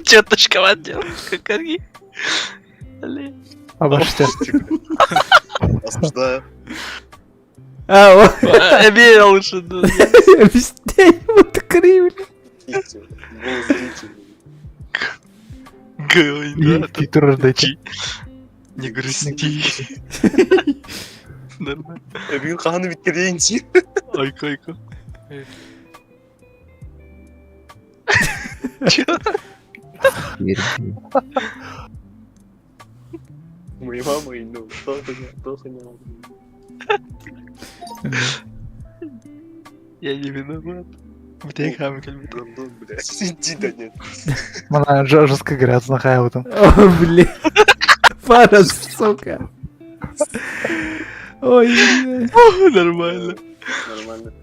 Че точковать делал? Как А что? Осуждаю. А, Эбе лучше. Объясняй, вот кривли. И Не грусти. Нормально. Бүгін қаны біткен Айка, айка. Че? Моя мама и ну, тоже не. Я не виноват. Бутей хам кэлбит. Гандон, блядь. Иди да нет. Мана жестко грязно хайватым. О, блин. Пара, сука. Ой, бля. Нормально. Нормально.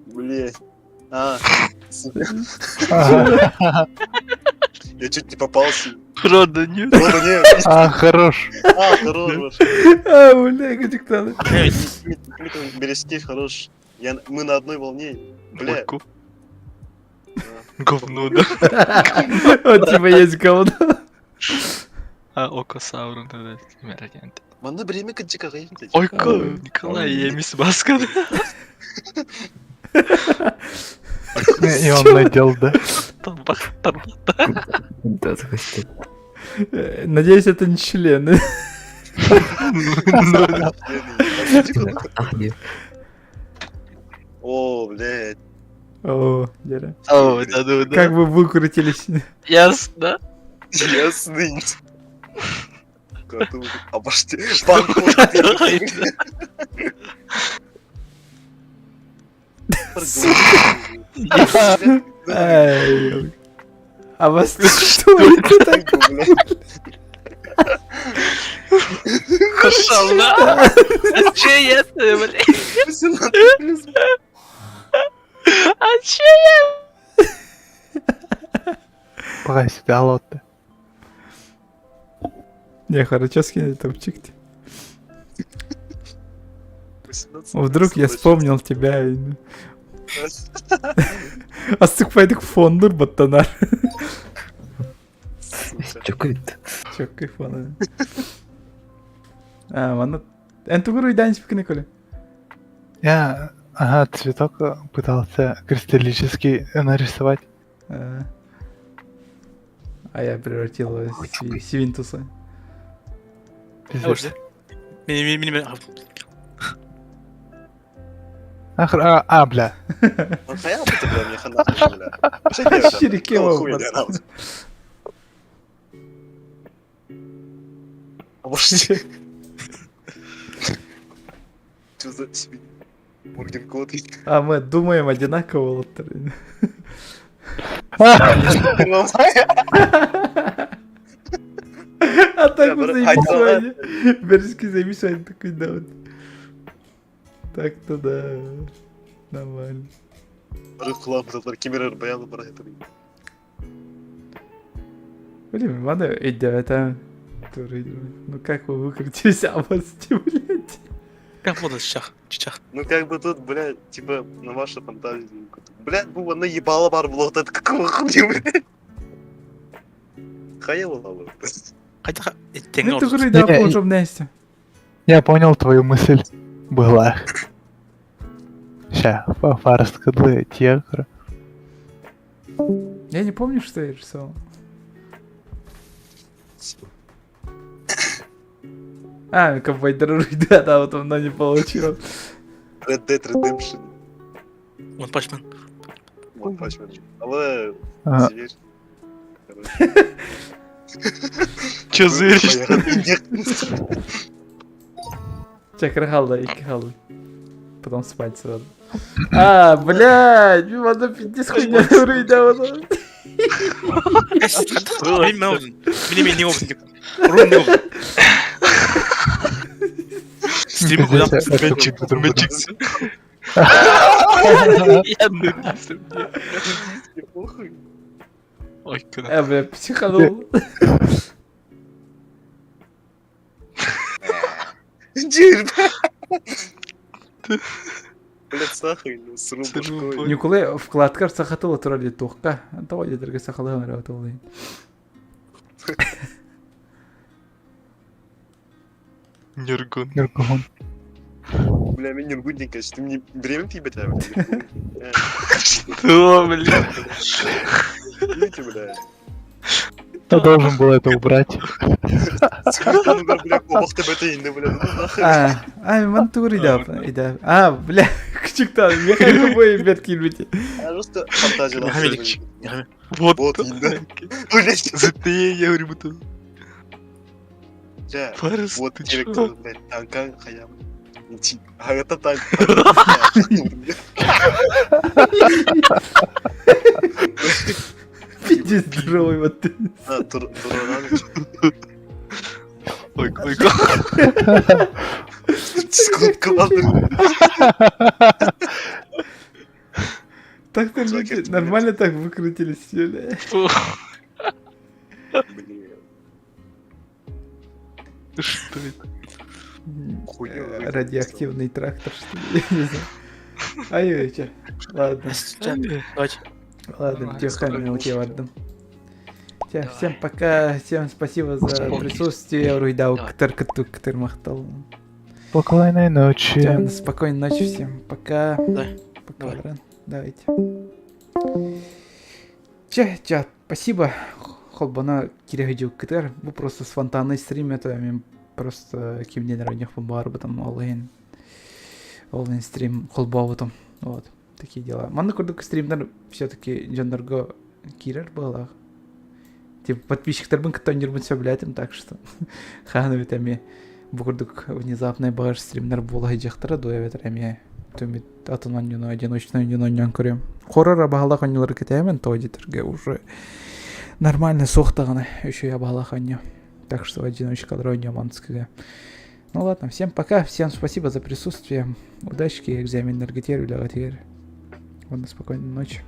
Блядь. А, сука. Ага. Я чуть не попался. Рода нет. Рода нет. А, хорош. А, хорош вообще. А, бля, кычыктаны. Берестей хорош. Я, мы на одной волне. Бля. Ойку. Говно, да? Вот типа есть говно. А, Око Саурон тогда. Мерагент. Манна время кычыка Ойку, Николай, я мисс Баска. И он надел, да? Тарбах, тарбах. Да, такой стиль. Надеюсь, это не члены. Ах, нет. О, блядь. О, Дера. О, да, да, да. Как вы выкрутились. Ясно. Ясный. Обожди. Банку. Ай, А вас что это такое? Пошел, да? А че я блядь? А че Пока сюда лотта. Не, хорошо скинули топчик. Вдруг я вспомнил тебя. А сыкпайдык фондур баттанар. Чокует. Чок кайфана. А, манна. Эн тугуру идан спикне коле. Я, ага, цветок пытался кристаллический нарисовать. А я превратил его в свинтуса. Пиздец. Мини мини Ах, а, а, бля. Обожди. Что за себе? Морген кот. А мы думаем одинаково, лоттер. А так мы заебись Ваня. Бережки заебись Ваня такой, да вот. Так-то да. Нормально. Блин, надо это. Ну как вы выкрутились, а вас блядь? Как буду сейчас? Чичах. Ну как бы тут, блядь, типа, на вашу фантазию. Блядь, буба наебала бар было, вот это какого хуя, блядь. Хаела, Хотя, Ну ты да, положим Настя. Я понял твою мысль. Была. Ща, фарска для тегра. Я не помню, что я рисовал. А, ковбой да, да, вот он не получил. Red Dead Redemption. One Punch Man. One Punch Man. Але звір. Че зыришь? Чакра халда, икки халда. Потом спать сразу. А, блядь, надо пиздец хуйня да, вот. Мини мини не Стрим куда? Я нудится мне. Ой, куда? Я, бля, психанул. Блядь, сахар, сру башкой. Николай вкладкар сахатыла турали тухка. Того дедерге сахалыган работал. Нюргун. Нюргун. Бля, мне Нюргун не кажется. Ты мне время пибать, а? Что, бля? Видите, бля. Кто должен был это убрать? А, а, мантур ида, А, бля, кычыктан, механика бой бет килбити. Просто фантазия. Вот. Вот, Блять. ЗТЕ, я говорю, будто. Бля, Фарес, вот ты тебе чё? кто, блядь, танка, хаям. Агата так. Пиздец, здоровый вот ты. Ой, ой, Так-то люди нормально так выкрутились, бля. Что это? Радиоактивный трактор, что ли? Я не знаю. Ай, че. Ладно. Давайте. Ладно, тихо, бардым. Всем пока, всем спасибо за присутствие. Руйдау, ктыр ктыр ктыр махтал. Спокойной ночи. Спокойной ночи всем. Пока. Да. Пока, Давайте. Чэ, чат, спасибо. Холбана кирэһидьу кытар. Бу просто спонтанный стрим это мен просто кимден ранних бомбарбытым ол иһин ол иһин стрим холбообутум. Вот. Такие дела. Манна курдук стримнер все-таки дьоннорго киирэр быһалаах. Типа подписчиктарбын кытта оонньуурбун сөбүлээтим, так что хаһан эбит эмиэ бу курдук внезапный баҕар стримнер буола сылдьыахтара дуо эбэтэр эмиэ түмүт атын оонньууну одиночный оонньууну оонньоон көрүөм. Хоррор абаһалаах оонньуулары кэтэһэмин тоҕо диэтэргэ уже нормально суох даҕаны үчүгэй абаһалаах оонньуу. Так что одиночкалары оонньуом анскыга. Ну ладно, всем пока, всем спасибо за присутствие. Удачки экзаменнаргытыгар, үлэҕитигэр. Уонна спокойной ночи.